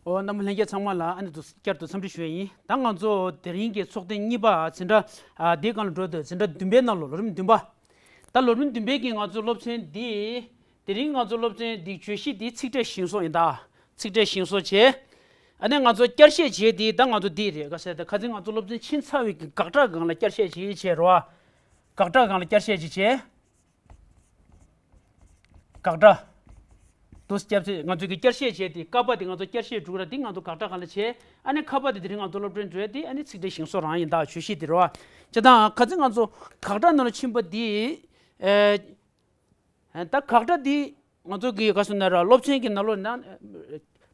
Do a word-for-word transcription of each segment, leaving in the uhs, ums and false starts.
ཨོ། རྣམ་པ་ལྷན་རྒྱས་ཚང་མ་ལ་ཨ་ནི་དུ་བསྐྱར་དུ་འཚམས་འདྲི་ཞུ་ཡ་ཡིན། ད་ང་ཚོ་དེ་རིང་གི་ཚོགས་ཐེངས་གཉིས་པ་འཛིན་གྲྭ་ཨ་འདིའི་སྒང་ལ་འགྲོ་དུས་འཛིན་གྲྭ་བདུན་པའི་ནང་ལོ་ལོ་རིམ་བདུན་པ། ད་ལོ་རིམ་བདུན་པའི་གི་ང་ཚོ་སློབ་ཚན་འདི། དེ་རིང་ང་ཚོ་སློབ་ཚན་འདི་བརྗོད་གཞི་འདི་ཚིག་ཕྲད་ཞིང་སོགས་ཡིན་ད། ཚིག་ཕྲད་ཞིང་སོགས་བྱས། ཨ་ནི་ང་ཚོ་བསྐྱར་བཤད་བྱས་འདི་ད་ང་ཚོ་འདི་རེད། ག་ཟེར་ད་ཁ་སང་ང་ཚོ་སློབ་ཚན་ཕྱིན་ཚར་བའི་གི་དགག་སྒྲ་སྒང་ལ་བསྐྱར་བཤད་བྱས་བྱས་རོ། དགག་སྒྲ་སྒང་ལ་བསྐྱར་བཤད་བྱས་བྱས། དགག་སྒྲ། དུ་སྐྱབས་ཚེ་ང་ཚོ་གི་བསྐྱར་བཤད་བྱས་ཏེ་ཀ་པ་དེ་ང་ཚོ་བསྐྱར་བཤད་འགྲུག་ར་དེ་ང་ཚོ་དགག་སྒྲ་གང་ལ་བྱས། ཨ་ནི་ཁ་པ་དེ་དེ་རིང་ང་ཚོ་སློབ་གྲྭའི་འགྲོ་ཡ་དེ་ཨ་ནི་ཚིག་ཕྲད་ཞིང་སོགས་རང་ཡིན་ད་བརྗོད་གཞི་དེ་རེད་བ། བྱས་ཙང་ཁ་ཚིག་ང་ཚོ་དགག་སྒྲ་ནང་ལ་ཕྱིན་པ་དེ། ཨ་ད་དགག་སྒྲ་དེ་ང་ཚོ་གི་ག་སོ་ན་ར་སློབ་ཚན་གྱི་ནང་ལོགས་ན།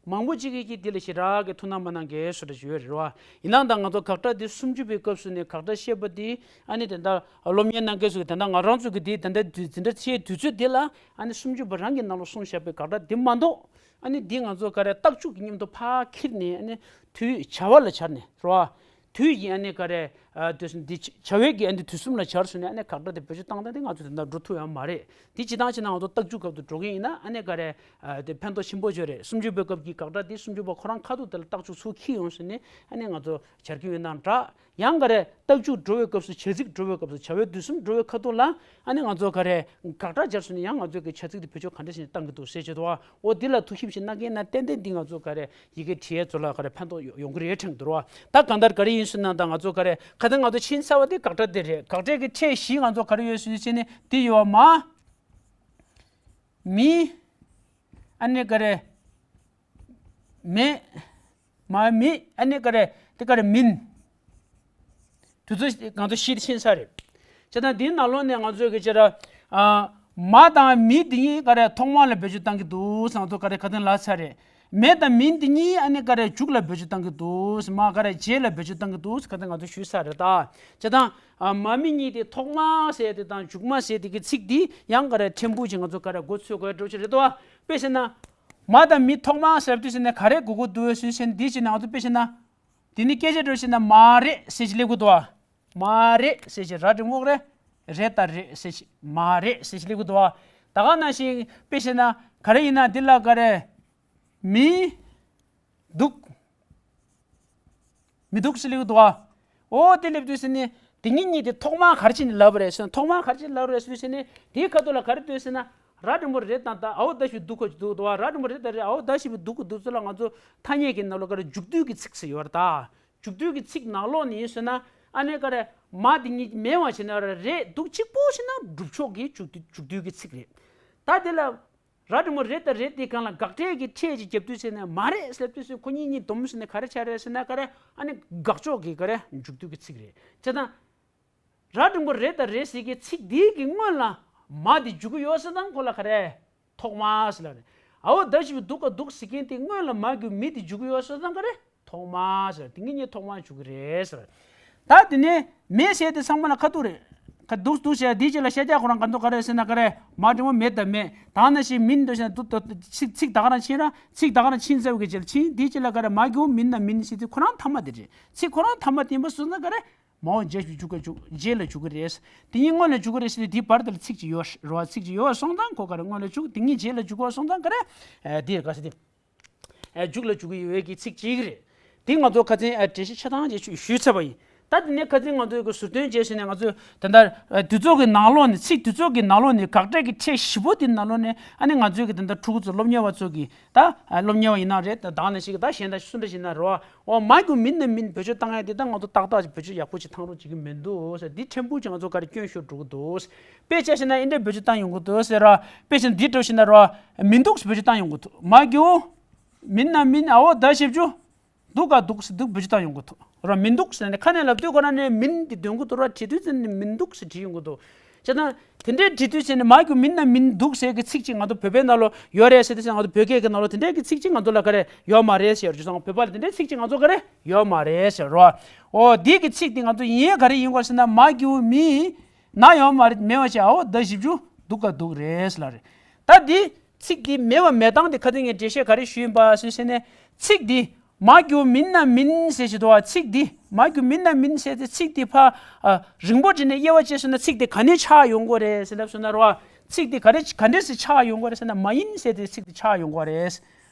མང་པོ་ཅིག་གིས་ཀྱི་དེ་ལ་ཞེ་དྲག་གི་ཐུགས་སྣང་མ་གནང་མཁན་སུ་འདྲ་ཞིག་ཡོད་རེད་བ། ཡིན་ནའང་ད་ང་ཚོ་དགག་སྒྲ་འདི་སུམ་ཅུ་པའི་སྐབས་སུ་ནས་དགག་སྒྲ་བཤད་པ་འདི་ཨ་ནི་དེ་འདྲ་སློབ་གཉེར་གནང་མཁན་ཚོ་གི་དེ་འདྲ་ང་རང་ཚོ་གི་འདི་དེ་འདྲ་དུས་འཛིན་གྲྭ་ཚེས་དུས་ཚོད་འདི་ལ་ཨ་ནི་སུམ་ཅུ་པ་རང་གི་ནང་ལ་གསུངས་བཞག་པའི་དགག་སྒྲ་འདི་མ་གཏོགས། ཨ་ནི་འདི་ང་ཚོ་ག་རེ་རྟགས་འཇུག་གི་མཉམ་དུ་ཕར་འཁྱེར་ནས་ཨ་ནི་དུས་བྱ་བ་ལ་སྦྱར་ནས་རེད་བ། དུས་ཀྱི་ཨ་ནི་ག་རེ། ཨ་དུས་སུ་འདི་བྱ་བའི་གི་ཨ་ནི་དུས་གསུམ་ལ་སྦྱར་སོང་ནས་ཨ་ནི་དགག་སྒྲ་དེ་བེད་སྤྱོད་བཏང་སྟངས་དེ་ང་ཚོ་དེ་འདྲ་འགྲོ་ཐུབ་ཡ་མ་རེད། དེ་སྤྱིར་བཏང་བྱས་ན་ང་ཚོ་རྟགས་འཇུག་སྐབས་སུ་འགྲོ་གི་ཡིན་ན་ཨ་ནི་ག་རེ། ཨ་དེ་ཕན་ཐོགས་ཆེན་པོ་ཅིག་རེད། སུམ་ཅུ་པའི་སྐབས་ཀྱི་དགག་སྒྲ་དེ་སུམ་ཅུ་པ་ཁོ་རང་ཁ་ཐུག་དེ་ལ་རྟགས་འཇུག་ཚུར་འཁྱེར་ཡོང་སོང་ནས་ཨ་ནི་ང་ཚོ་སྦྱར་གྱི་ཡོད་ན་འདྲ། ཡང་ག་རེ་རྟགས་འཇུག་འགྲོ་བའི་སྐབས་སུ་བྱ་ཚིག་འགྲོ་བའི་སྐབས་སུ་བྱ་བའི་དུས་གསུམ་འགྲོ་བའི་ཁ་ཐུག་ལ་ཨ་ནི་ང་ཚོ་ག་རེ་དགག་སྒྲ་སྦྱར་སོང་ནས་ཡང་ང་ཚོ་གི་བྱ་ཚིག་དེ་བེད་སྤྱོད་ག་འདྲ་ཞིག་བཏང་གི་འདུག་ཟེར་བྱེད་དོ། འོ་འདི་ལ་ཐུགས་ཞིབ་ཞིག་གནང་མཁན་ཡིན་ན་ཏན་ཏན་འདི་ང་ཚོ་ག་རེ་ཡི་གེ་བྲིས་ཡས་ཚོ་ལ་ག་རེ་ཕན་ཐོགས་ཡོང་གི་རེད་དྲན་འདུག་རོ། ད་གང་ལྟར་ག་རེ་ཡིན་ཟེར་ན་ད་ང་ཚོ་ག་རེ་ཁ་ད་ང་ཚོ་ཕྱིན་ཚར་བ་དེ་དགག་སྒྲ་དེ་རེད། དགག་སྒྲ་གི་ཕྲད་བཞི་ང་ཚོ་ག་རེ་ཡོད་ཟེར་ནས་འདི་ཡོད་མ། མི། ཨ་ནི་ག་རེ། མེད། མ་མི། ཨ་ནི་ག་རེ། དེ་ག་རེ་མིན། དུས་ཚོད་ང་ཚོ་ཤི་ཕྱིན་ས་རེད། བྱས་ཙང་འདིའི་ནང་ལོགས་ནས་ང་ཚོས་གི་ཅི་ར། ཨ། མ་དང་མི་དེ་གཉིས་ག་རེ་ཐོག་མ་ལ་བེད་སྤྱོད་བཏང་གི་འདུག་ཟེར་ང་ཚོ་ག་རེ་ཁ་ཏོན་ལབ་ཚར་རེད། མེད་དང་མིན་དེ་གཉིས་ཨ་ནི་ག་རེ་མཇུག་ལ་བེད་སྤྱོད་བཏང་གི་འདུག་ཟེར། མ་ག་རེ་རྗེས་ལ་བེད་སྤྱོད་བཏང་གི་འདུག་ཟེར་ཁ་ཏོན་ང་ཚོ་ཞུས་ཚར་རེད་ད། བྱས་ཙང་། ཨ། མ་མི་གཉིས་དེ་ཐོག་མ་ཟེར་དེ་དང་མཇུག་མ་ཟེར་དེ་གི་ཚིག་འདི་ཡང་ག་རེ་ཕྲན་བུ་ཅིག་ང་ཚོ་ག་རེ་མགོ་ཚོས་དགོས་འགྲོ་ཆེ་རེད་དོ། དཔེ་བྱས་ན། མ་དང་མི་ཐོག་མ་ཟེར་དུས་ཟེར་ནས་ག་རེ་དགོས་དགོས་འདུག་ཟེར་ཟེར་ནས་འདི་བྱས་ན་ང་ཚོ་དཔེ་བྱས་ན། དེ་ནི་སྐད་ཆ་འགྲོ་བྱས་ན་མ་རེད་ཟེར་ཅིག་སླེབས་དགོས་འདུག་བ། མ་རེད་ཟེར་ཅིག་ར་འགྲེང་བུ་རེད། རེད་ད་རེད་ཟེར་ཅིག་མ་རེད་ཟེར་ཅིག་སླེབས་དགོས་འདུག་བ། ད་ག་ནང་བཞིན་དཔེ་བྱས་ན་ག་རེ་ཡིན་ན་འདི་ལ་ག་རེ། མི། འདུག་མི་འདུག་ཟེར་ལེའུ་འདུག་ཨ། འོ་དེ་སླེབས་དུས་ཟེར་ནས་དེ་གཉིས་གཉིས་དེ་ཐོག་མར་ག་རེ་བྱས་ནས་ལབ་པ་རེད་ཟེར་ན། ཐོག་མར་ག་རེ་བྱས་ནས་ལབ་པ་རེད་ཟེར་དུས་ཟེར་ནས་དེའི་ཁ་ཐུག་ལ་ག་རེ་འདུག་ཟེར་ན། ར་འགྲེང་བུ་རེད་དང་ད་འའོ་ད་ཞབས་ཀྱུ་འདུག་གོ་འདུག་འདུག་ཨ། ར་འགྲེང་བུ་རེད་དང་རེད། འའོ་ད་ཞབས་ཀྱུ་འདུག་གོ་འདུག་ཚོ་ལ་ང་ཚོ་ཐ་སྙད་ཀྱི་ནང་ལོགས་ག་རེ་མཇུག་བསྡུ་གི་ཚིག་ཟེར་ཡོད་རེད་ད། མཇུག་བསྡུ་གི་ཚིག་ནང་ལོགས་ནས་ཡིན་ཟེར་ན་ཨ་ནི་ག་རེ་མ་དེ་གཉིས་མེད་པ་བྱས་ན་ར་རེད་འདུག་གཅིག་པོ་བྱས་ན་སྒྲུབ་ཕྱོགས་ཀྱི་མཇུག་བསྡུ་མཇུག་བསྡུ་གི་ཚིག་རེད། ད་དེ་ལ། ར་འགྲེང་བུ་རེད་དང་རེད་དེ་སྒང་ལ་དགག་སྒྲའི་གི་ཕྲད་ཅིག་རྒྱབ་དུས་ཟེར་ནས་མ་རེད་ཟེར་དུས་ཟེར་ཁོ་གཉིས་གཉིས་སྡོམ་ཟེར་ནས་ག་རེ་ཆགས་རེད་ཟེར་ན་ག་རེ་ཨ་ནི་དགག་ཕྱོགས་ཀྱི་ག་རེ་མཇུག་བསྡུ་གི་ཚིག་རེད། བྱས་ཙང་། ར་འགྲེང་བུ་རེད་དང་རེད་ཟེར་གི་ཚིག་འདིའི་གི་སྔོན་ལ་མ་དེ་འཇུག་གི་ཡོད་ཟེར་དང་ཁོ་ལ་ག་རེ་ཐོག་མ་ཟེར་ལ་རེད། འའོ་ད་ཞབས་ཀྱུ་འདུག་ག་འདུག་ཟེར་མཁན་དེ་སྔོན་ལ་མ་གི་མི་དེ་འཇུག་གི་ཡོད་ཟེར་དང་ག་རེ། ཐོག་མ་ཟེར་དེ་ངེད་གཉིས་ཐོག་མ་འཇུག་གི་རེད་ཟེར། ད་དེ་ནས་མེད་ཟེར་དེ་ཚང་མ་ལ་ཁ་ཐུག་རེད། ཁ་འདུག་འདུག་ཟེར་དེའི་རྗེས་ལ་ཤ་རྒྱགས་ཁོ་རང་ག་འདུག་ག་རེ་ཟེར་ན་ག་རེ་མ་འགྲེང་བུ་མེད་དང་མེད་དང་ནང་བཞིན་མིན་འདུག་ཟེར་ན་འདུག་འདུག་ཚིག་ཚིག་ད་ག་རང་ཕྱིན་ར་ཚིག་ད་ག་རང་ཕྱིན་ཚར་བའི་རྗེས་ལ་ཕྱིན་དེའི་རྗེས་ལ་ག་རེ་མ་གི་འོ་མིན་ན་མིན་ཟེར་དེ་ཁོ་རང་མཐའ་མ་དེ་རེད། ཚིག་ཁོ་རང་མཐའ་མ་དེ་ཡིན་པ་སོང་ན་ག་རེ་མ་འོ་རྗེས་ཞུ་འཇུག་ག་འཇུག་རྗེས་ལ་འཇུག་གི་རེད། དེ་གཉིས་སྔོན་ལ་འཇུག་གི་རེད་ཟེར་དེ་དེའི་བར་དེ་ལ་ཚིག་ཅིག་ཡོད་ར་བ་ཚིག་ཅིག་ཡོད་སོང་ཙང་ཁོ་ག་རེ་སྔོན་ལ་འཇུག་དེ་གཉིས་རྗེས་ལ་འཇུག་གི་སོང་ཙང་ག་རེ་དེ་ག་ཟེར་དེ། ཨ་མཇུག་ལ་འཇུག་གི་ཡོད་པའི་གི་ཚིག་གཅིག་རེད། དེ་ང་ཚོ་ཁ་སང་ཨ་འགྲེལ་བཤད་ཆ་ཚང་ཅིག་ཞུས་ཞུས་ཚར་བ་ཡིན། ད་དེ་ནས་ཁ་སང་ང་ཚོའི་གི་ཟུར་འདོན་བྱས་ཟིན་ནས་ང་ཚོས་ད་ལྟ་ཨ་དུས་ཚོད་ཀྱི་ནང་ལོགས་ནས་ཚིག་དུས་ཚོད་ཀྱི་ནང་ལོགས་ནས་དགག་སྒྲ་གི་ཕྲད་བཞི་པོ་དེ་ནང་ལོགས་ནས་ཨ་ནི་ང་ཚོའི་གི་ད་ལྟ་ཕྲུ་གུ་ཚོ་སློབ་གཉེར་བ་ཚོ་གི་ད་ཨ་སློབ་གཉེར་བ་ཡིན་ན་རེད་ད་དང་ནས་ཞིག་གི་ད་གཞན་དག་སུ་འདྲ་ཞིག་ན་རོ། འོ་མ་གི་འོ་མིན་ན་མིན་བེད་སྤྱོད་བཏང་ཡ་དེ་ད་ང་ཚོ་ཏག་ཏག་ཅིག་བེད་སྤྱོད་ཡག་པོ་ཅིག་བཏང་རོགས་བྱེད་ཀྱི་མི་འདུག་ཟེར་འདི་ཕྲན་བུ་ཅིག་ང་ཚོ་ག་རེ་སྐྱོན་ཤོར་འགྲོ་གི་འདུག་དཔེ་ཆ་བཞག་ན་འདི་འདྲ་བེད་སྤྱོད་བཏང་ཡོང་གི་འདུག་ཟེར་ར། དཔེ་ཆ་འདི་འདྲ་བཞག་ན་ར། མི་འདུག་ཟེར་བེད་སྤྱོད་བཏང་ཡོང་གི་འདུག་མ་གི་འོ། མིན་ན་མིན་འའོ་ད་ཞབས་ཀྱུ། འདུག་ག་འདུག་ཟེར་འདུག་བེད་སྤྱོད་བཏང་ཡོང་གི་འདུག་ར་མི་འདུག་ཟེར་ནས་ཁ་ནས་ལབ་དུས་ཁོ་རང་ནས་མིན་འདི་འདོན་གི་འདུག་ར་བྲིས་དུས་ཙམ་ནས་མི་འདུག་ཟེར་བྲིས་ཡོང་གི་འདུག་བྱས་ཙང་དེ་འདྲའི་བྲིས་དུས་ཙམ་ནས་མ་གི་འོ་མིན་ན་མིན་འདུག་ཟེར་གི་ཚིག་ཅིག་ང་ཚོ་བོད་པའི་ནང་ལོ་ཡོད་རེད་ཟེར་དུས་ཙམ་ང་ཚོ་བོད་སྐད་ཀྱི་ནང་ལོ་དེ་འདྲའི་གི་ཚིག་ཅིག་ང་ཚོ་ལ་ག་རེ་ཡོད་མ་རེད་ཟེར་རྒྱུ་སོང་བོད་པ་ལ་དེ་འདྲའི་ཚིག་ཅིག་ང་ཚོ་ག་རེ་ཡོད་མ་རེད་ཟེར་རོ། འོ་འདི་གི་ཚིག་འདི་ང་ཚོ་ཡིན་ག་རེ་ཡིན་དགོས་ཟེར་ན་མ་གི་འོ་མི། ན་ཡོད་མ་རེད་མེད་པ་བྱས་འའོ་ད་ཞབས་ཀྱུ་འདུག་ག་འདུག་རེད་ཟེར་ལ་རེད། ད་འདི་ཚིག་འདི་མེད་པ་མེད་སྟངས་འདི་ཁ་སང་ངས་འགྲེལ་བཤད་ག་རེ་ཞུས་ཡིན་པ་ཟེར་ཟེར་ནས་ཚིག་འདི་མ་གི་འོ་མིན་ན་མིན་ཟེར་ཞིག་འདུག་བ། ཚིག་འདི་མ་གི་འོ་མིན་ན་མིན་ཟེར་ཏེ་ཚིག་འདི་ཕ་ཨ་རིང་པོ་བྲིས་ནས་དབྱེ་བ་ཕྱེ་སོང་ན་ཚིག་འདི་ག་ནས་ཆགས་ཡོང་གི་རེད་ཟེར་ལབ་སོང་ན་རོ། ཚིག་འདི་ག་རེ་ག་འདྲས་སེ་ཆགས་ཡོང་གི་རེད་ཟེར་ན་མ་ཡིན་ཟེར་ཏེ་ཚིག་འདི་ཆགས་ཡོང་གི་རེད།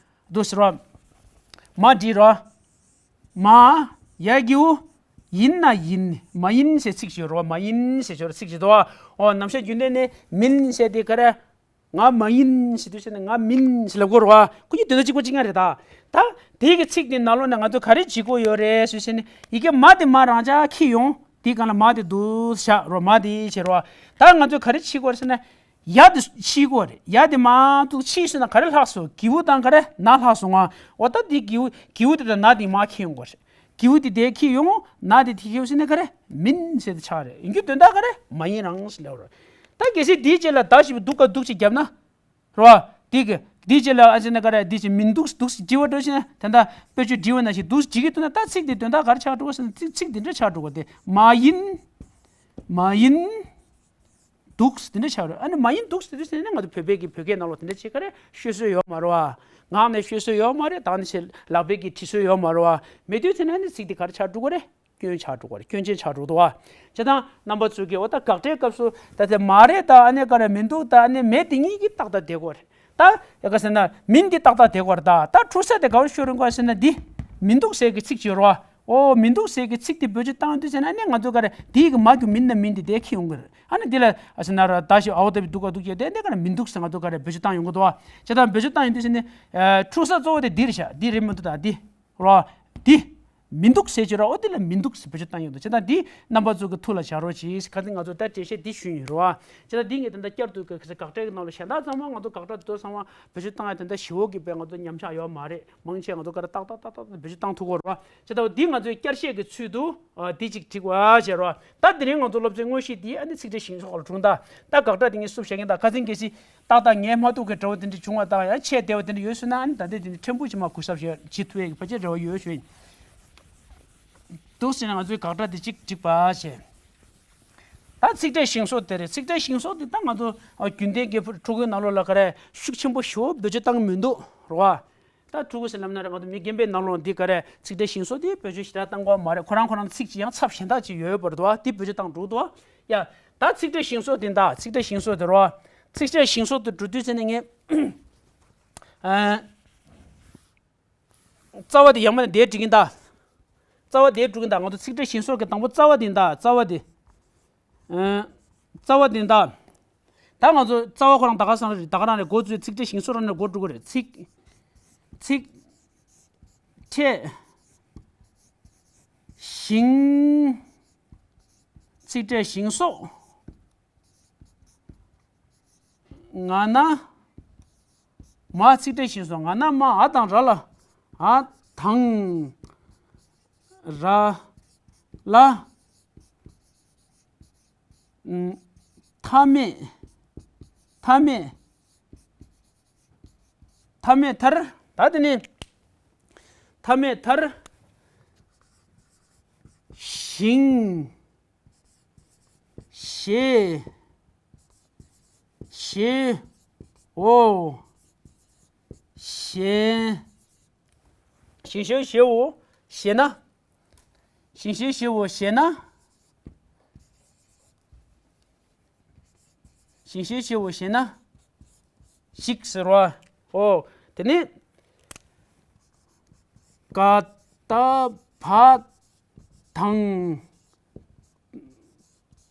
འདུག་ཟེར་བ། མ་འབྲི་རོ། མ། ཡ་གི་གུ། ཡིན་ན་ཡིན། མ་ཡིན་ཞེས་ཚིག་བརྗོད་རོ། མ་ཡིན་ཞེས་བརྗོད་རོ། ཚིག་བརྗོད་དོ། འོ་ནམ་ཞག་རྒྱུན་ལྡན་ནས་མིན་ཞེས་དེ་ག་རེ། ང་མ་ཡིན་ཞེས་དུས་ཟེར་ན་ང་མིན་ཞེས་ལབ་དགོས་རེད་བ། ཁོ་གཉིས་དོན་དག་གཅིག་པ་གཅིག་རྐྱང་རེད་ད། ད་དེའི་གི་ཚིག་དེ་ནང་ལོགས་ནས་ང་ཚོ་ག་རེ་བྱེད་དགོས་ཡོད་རེད་ཟེར་ཟེར་ན་ཡི་གེ་མ་དེ་མ་རང་འཇགས་འཁྱེར་ཡོང་། དེའི་སྒང་ལ་མ་དེ་འདུག་བཞག་རོ། མ་དེ་བྱེད་རོ། ད་ང་ཚོས་ག་རེ་བྱེད་དགོས་རེད་ཟེར་ན། ཡ་དེ་ཕྱིས་དགོས་རེད། ཡ་དེ་མ་འདུག་ཕྱིས་ཟེར་ན་ག་རེ་ལྷག་སོང་། གི་གུ་དང་ག་རེ་ན་ལྷག་སོང་ང་། འོ་ད་དེ་གི་གུ་གི་གུ་དེ་དང་ན་དེ་མ་འཁྱེར་ཡོང་དགོས་རེད། གི་གུ་དེ་དེ་འཁྱེར་ཡོང་། ན་དེ་དེ་འཁྱེར་ཡོང་ཟེར་ན་ག་རེ། མིན་ཟེར་དེ་ཆགས་རེད། ཡིན་རྒྱུ་དོན་དག་ག་རེ། མ་ཡིན་རང་ཟེར་ལབ་རེད། ད་གལ་སྲིད་དེའི་རྗེས་ལ་ད་ཞིག་འདུག་ག་འདུག་ཅིག་བརྒྱབ་ན། རེད་བ། དེ་གི་དེའི་རྗེས་ལ་ཨ་ཅེ་ན་ག་རེ། དེ་ཅིག་མིན་འདུག་འདུག་ཅིག་བྲིས་པ་འགྲོ་ཕྱིན་ན་དེ་འདྲ་དཔེ་བརྗོད་བྲིས་པ་ན་ཞིག་འདུག་བྲིས་ཀྱི་འདུག་ན། ད་ཚིག་དེ་དོན་དག་ག་རེ་ཆགས་འགྲོ་གི་ཟེར་ན་ཚིག་ཚིག་དེ་འདྲ་ཆགས་འགྲོ་གི། དེ་མ་ཡིན། མ་ཡིན། འདུག་དེ་འདྲ་ཆགས་རེད། ཨ་ནི་མ་ཡིན་འདུག་ཟེར་དུས་ཟེར་ན་ང་ཚོ་བོད་པའི་གི་བོད་སྐད་ནང་ལོགས་དེ་འདྲ་ཅིག་ག་རེ་ཤོད་སྲོལ་ཡོད་མ་རེད་བ། ངག་ནས་ཤོད་སྲོལ་ཡོད་མ་རེད། དང་ནས་ཞེས་ལག་པས་གི་བྲིས་སྲོལ་ཡོད་མ་རེད་བ། མེད་དུས་ཟེར་ན་ཨ་ནི་ཚིག་དེ་ག་རེ་ཆགས་འགྲོ་གི་རེད། སྐྱོན་ཆགས་འགྲོ་གི་རེད། སྐྱོན་ཅན་ཆགས་འགྲོ་འདུག་བ། བྱས་ཙང་རྣམ་པ་ཚོས་གི་འོ་ད་དགག་སྒྲའི་སྐབས་སུ་ད་དེ་མ་རེད་ད། ཨ་ནི་ག་རེ་མི་འདུག་ད། ཨ་ནི་མེད་དེ་གཉིས་ཀྱི་ཏག་ཏག་བསྡད་དགོས་རེད། ད་ཡ་ག་ཟེར་ན་མིན་འདི་ཏག་ཏག་བསྡད་དགོས་རེད། ད་ད་འཁྲུག་ས་དེ་ག་བར་ཤོར་རིན་གོ་ཟེར་ན་འདི་མི་འདུག་ཟེར་གི་ཚིག་བརྗོད་རོགས། ཨོ་མི་འདུག་ཟེར་གི་ཚིག་དེ་བེད་སྤྱོད་བཏང་དུས་ཟེར་ན་ཨ་ནི་ང་ཚོ་ག་རེ་འདི་གི་མ་གི་མིན་ན་མིན་འདི་དེ་ཁྱི་ཡོང་གི་རེད། ཨ་ནི་འདི་ལ་ཨ་ཟེར་ན་ར་ད་ཞིག་ཨའོ་ད་བི་འདུག་ག་འདུག་ཡོད་དེ་འདི་ག་རེ་མི་འདུག་ཟེར་ང་ཚོ་ག་རེ་བེད་སྤྱོད་བཏང་ཡོང་གི་འདུག་བ། བྱས་ཙང་བེད་སྤྱོད་བཏང་ཡོང་དུས་ཟེར་ནི་འཁྲུག་ས་གཙོ་བོ་དེ་འདི་རེད་ཤག་འདི་རེད་མི་འདུག་ད་འདི། རོ། འདི། མི་འདུག་ཟེར་གྱི་རོ། འོ་འདི་ལ་མི་འདུག་ཟེར་བེད་སྤྱོད་བཏང་ཡོང་དུས་བྱས་ཙང་འདི་རྣམ་པ་ཚོ་གི་ཐུགས་ལ་བཞག་རོགས་གྱིས། ཁ་སང་ང་ཚོ་ད་འགྲེལ་བཤད་འདི་ཞུས་ཡིན་རོ། བྱས་ཙང་འདི་ངས་ད་ལྟ་བསྐྱར་དུ་གི་དགག་སྒྲ་གི་ནང་ལ་གཞན་དག་ཚང་མ་ང་ཚོ་དགག་སྒྲ་འདི་ཚོ་ཚང་མ་བེད་སྤྱོད་བཏང་ཡ་དེ་འདྲ་ཞེ་པོ་གི་དཔེ་ང་ཚོ་ཉམས་ཆག་ཡོད་མ་རེད། མང་ཆེ་ང་ཚོ་ག་རེ་ཏག་ཏག་ཏག་ཏག་བེད་སྤྱོད་བཏང་ཐུབ་ཀྱི་རོ། བྱས་ཙང་འདི་ང་ཚོའི་བསྐྱར་བཤད་ཀྱི་ཚུལ་དུ་འདི་གཅིག་བྲིས་པ་བྱས་རོ། ད་དེ་རིང་ང་ཚོ་སློབ་ཚན་དངོས་གཞི་འདི་ཨ་ནི་ཚིག་ཕྲད་ཞིང་སོགས་ལ་གྲུང་ད། ད་དགག་སྒྲ་དེ་ངས་བསུབ་བཞག་གིན་ད། ཁ་སང་གལ་སྲིད། ཏག་ཏག་ངས་མ་ཐུག་གི་འདྲ་བོ་དེ་འདྲ་བྱུང་བ་དང་ཡང་ཆད་བདེ་བ་དེ་འདྲ་ཡོད་སོང་ན་ཨ་ནི་ད་ལྟ་དེ་འདྲ་ཕྲན་བུ་ཅིག་མ་གུས་ཞབས་བྱེད་བྱེད་ཐུབ་ཡས་ཀྱི་ཕལ་ཆེར་རེ་བ་ཡོད་ཞུ་ཡིན། འདུག་ཟེར་ན་ང་ཚོའི་དགག་སྒྲ་དེ་གཅིག་འགྲིག་པ་བྱས། ད་ཚིག་ཕྲད་ཞིང་སོགས་དེ་རེད། ཚིག་ཕྲད་ཞིང་སོགས་དེ་ད་ང་ཚོ་རྒྱུན་ལྡན་གྱི་ཕྲུ་གུའི་ནང་ལོགས་ལ་ག་རེ་ཤུགས་ཆེན་པོ་ཞེ་པོ་བེད་སྤྱོད་བཏང་གི་མི་འདུག་རེད་བ། ད་ཕྲུ་གུ་ཟེར་ལབ་ན་རེད། ང་ཚོ་མི་རྒན་པའི་ནང་ལོགས་འདི་ག་རེ་ཚིག་ཕྲད་ཞིང་སོགས་དེ་བེད་སྤྱོད་ཞེ་དྲག་བཏང་གི་ཡོད་མ་རེད། ཁོ་རང་ཁོ་རང་ཚིག་ཅིག་ཡང་ཚབ་གཞན་དག་ཅིག་ཡོད་པ་རེད་བ། དེ་བེད་སྤྱོད་བཏང་འགྲོ་འདུག་བ། ཡ། ད་ཚིག་ཕྲད་ཞིང་སོགས་དེ་འདྲ། ཚིག་ཕྲད་ཞིང་སོགས་དེ་རོ། ཚིག་ཕྲད་ཞིང་སོགས་དེ་འགྲོ་དུས་ཚེ་ནས་ངས། ཨ། རྩ་བ་དེ་ཡང་མ་ནས་དེ་འགྲིག་གིན་ད། རྩ་བ་དེ་འགྲིག་གིན་ད། ང་ཚོ་ཚིག་ཕྲད་ཞིང་སོགས་ཀྱི་དང་པོ་རྩ་བ་དེ་འདྲ། རྩ་བ་དེ། ཨ། རྩ་བ་དེ་འདྲ། ད་ང་ཚོ་རྩ་བ་ཁོ་རང་ད་ག་སང་རེད། ད་ག་རང་རེད། འགོ་བཙུགས། ཚིག་ཕྲད་ཞིང་སོགས་རང་ནས་འགོ་འགྲོ་གི་རེད། ཚིག་ཚིག་ཕྲད་ཞིང་། ཚིག་ཕྲད་ཞིང་སོགས། ང་ན་མ། ཚིག་ཕྲད་ཞིང་སོགས། ང་ན་མ། འ་དང་ར་ལ། འ་དང་ར་ལ། ཨུམ། མཐའ་མེད། མཐའ་མེད། མཐའ་མེད་མཐར། ད་དེ་ནི། མཐའ་མེད་མཐར། ཞིང་། ཞེ། ཞེའོ། ཞེ། ཞིང་ཞེ་ཞེའོ། ཞེ་ན། ཞིང་ཞེ་ཞེའོ་ཞེ་ན། ཞིང་ཞེ་ཞེའོ་ཞེ་ན། ཞིག་ཟེར་བ། ཨོ། དེ་ནི། ག་ད་བ་དང་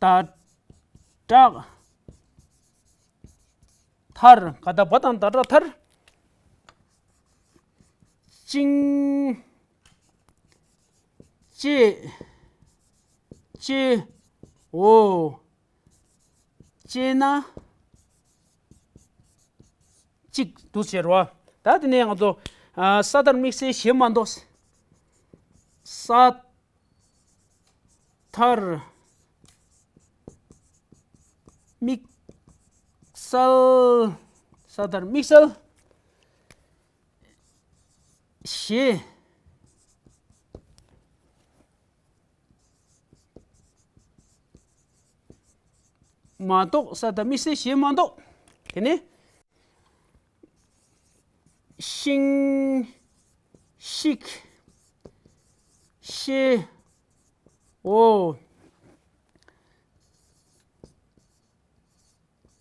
ད་དྲག་མཐར། ག་ད་བ་དང་ད་དྲག་མཐར། ཅིང་། ཅེ། ཅེའོ། ཅེ་ན། གཅིག་འདུག་ཟེར་བ། ད་དེ་ནས་ང་ཚོ། ཨ། ས་མཐར་དམིགས་བསལ་ཞེས་མ་འདོགས། ས་མཐར་དམིགས་བསལ། ས་མཐར་དམིགས་བསལ་ཞེས་མ་འདོགས། ས་མཐར་དམིགས་བསལ་ཞེས་མ་འདོགས། དེ་ནས། ཤིང་། ཤིག་ཤེའོ།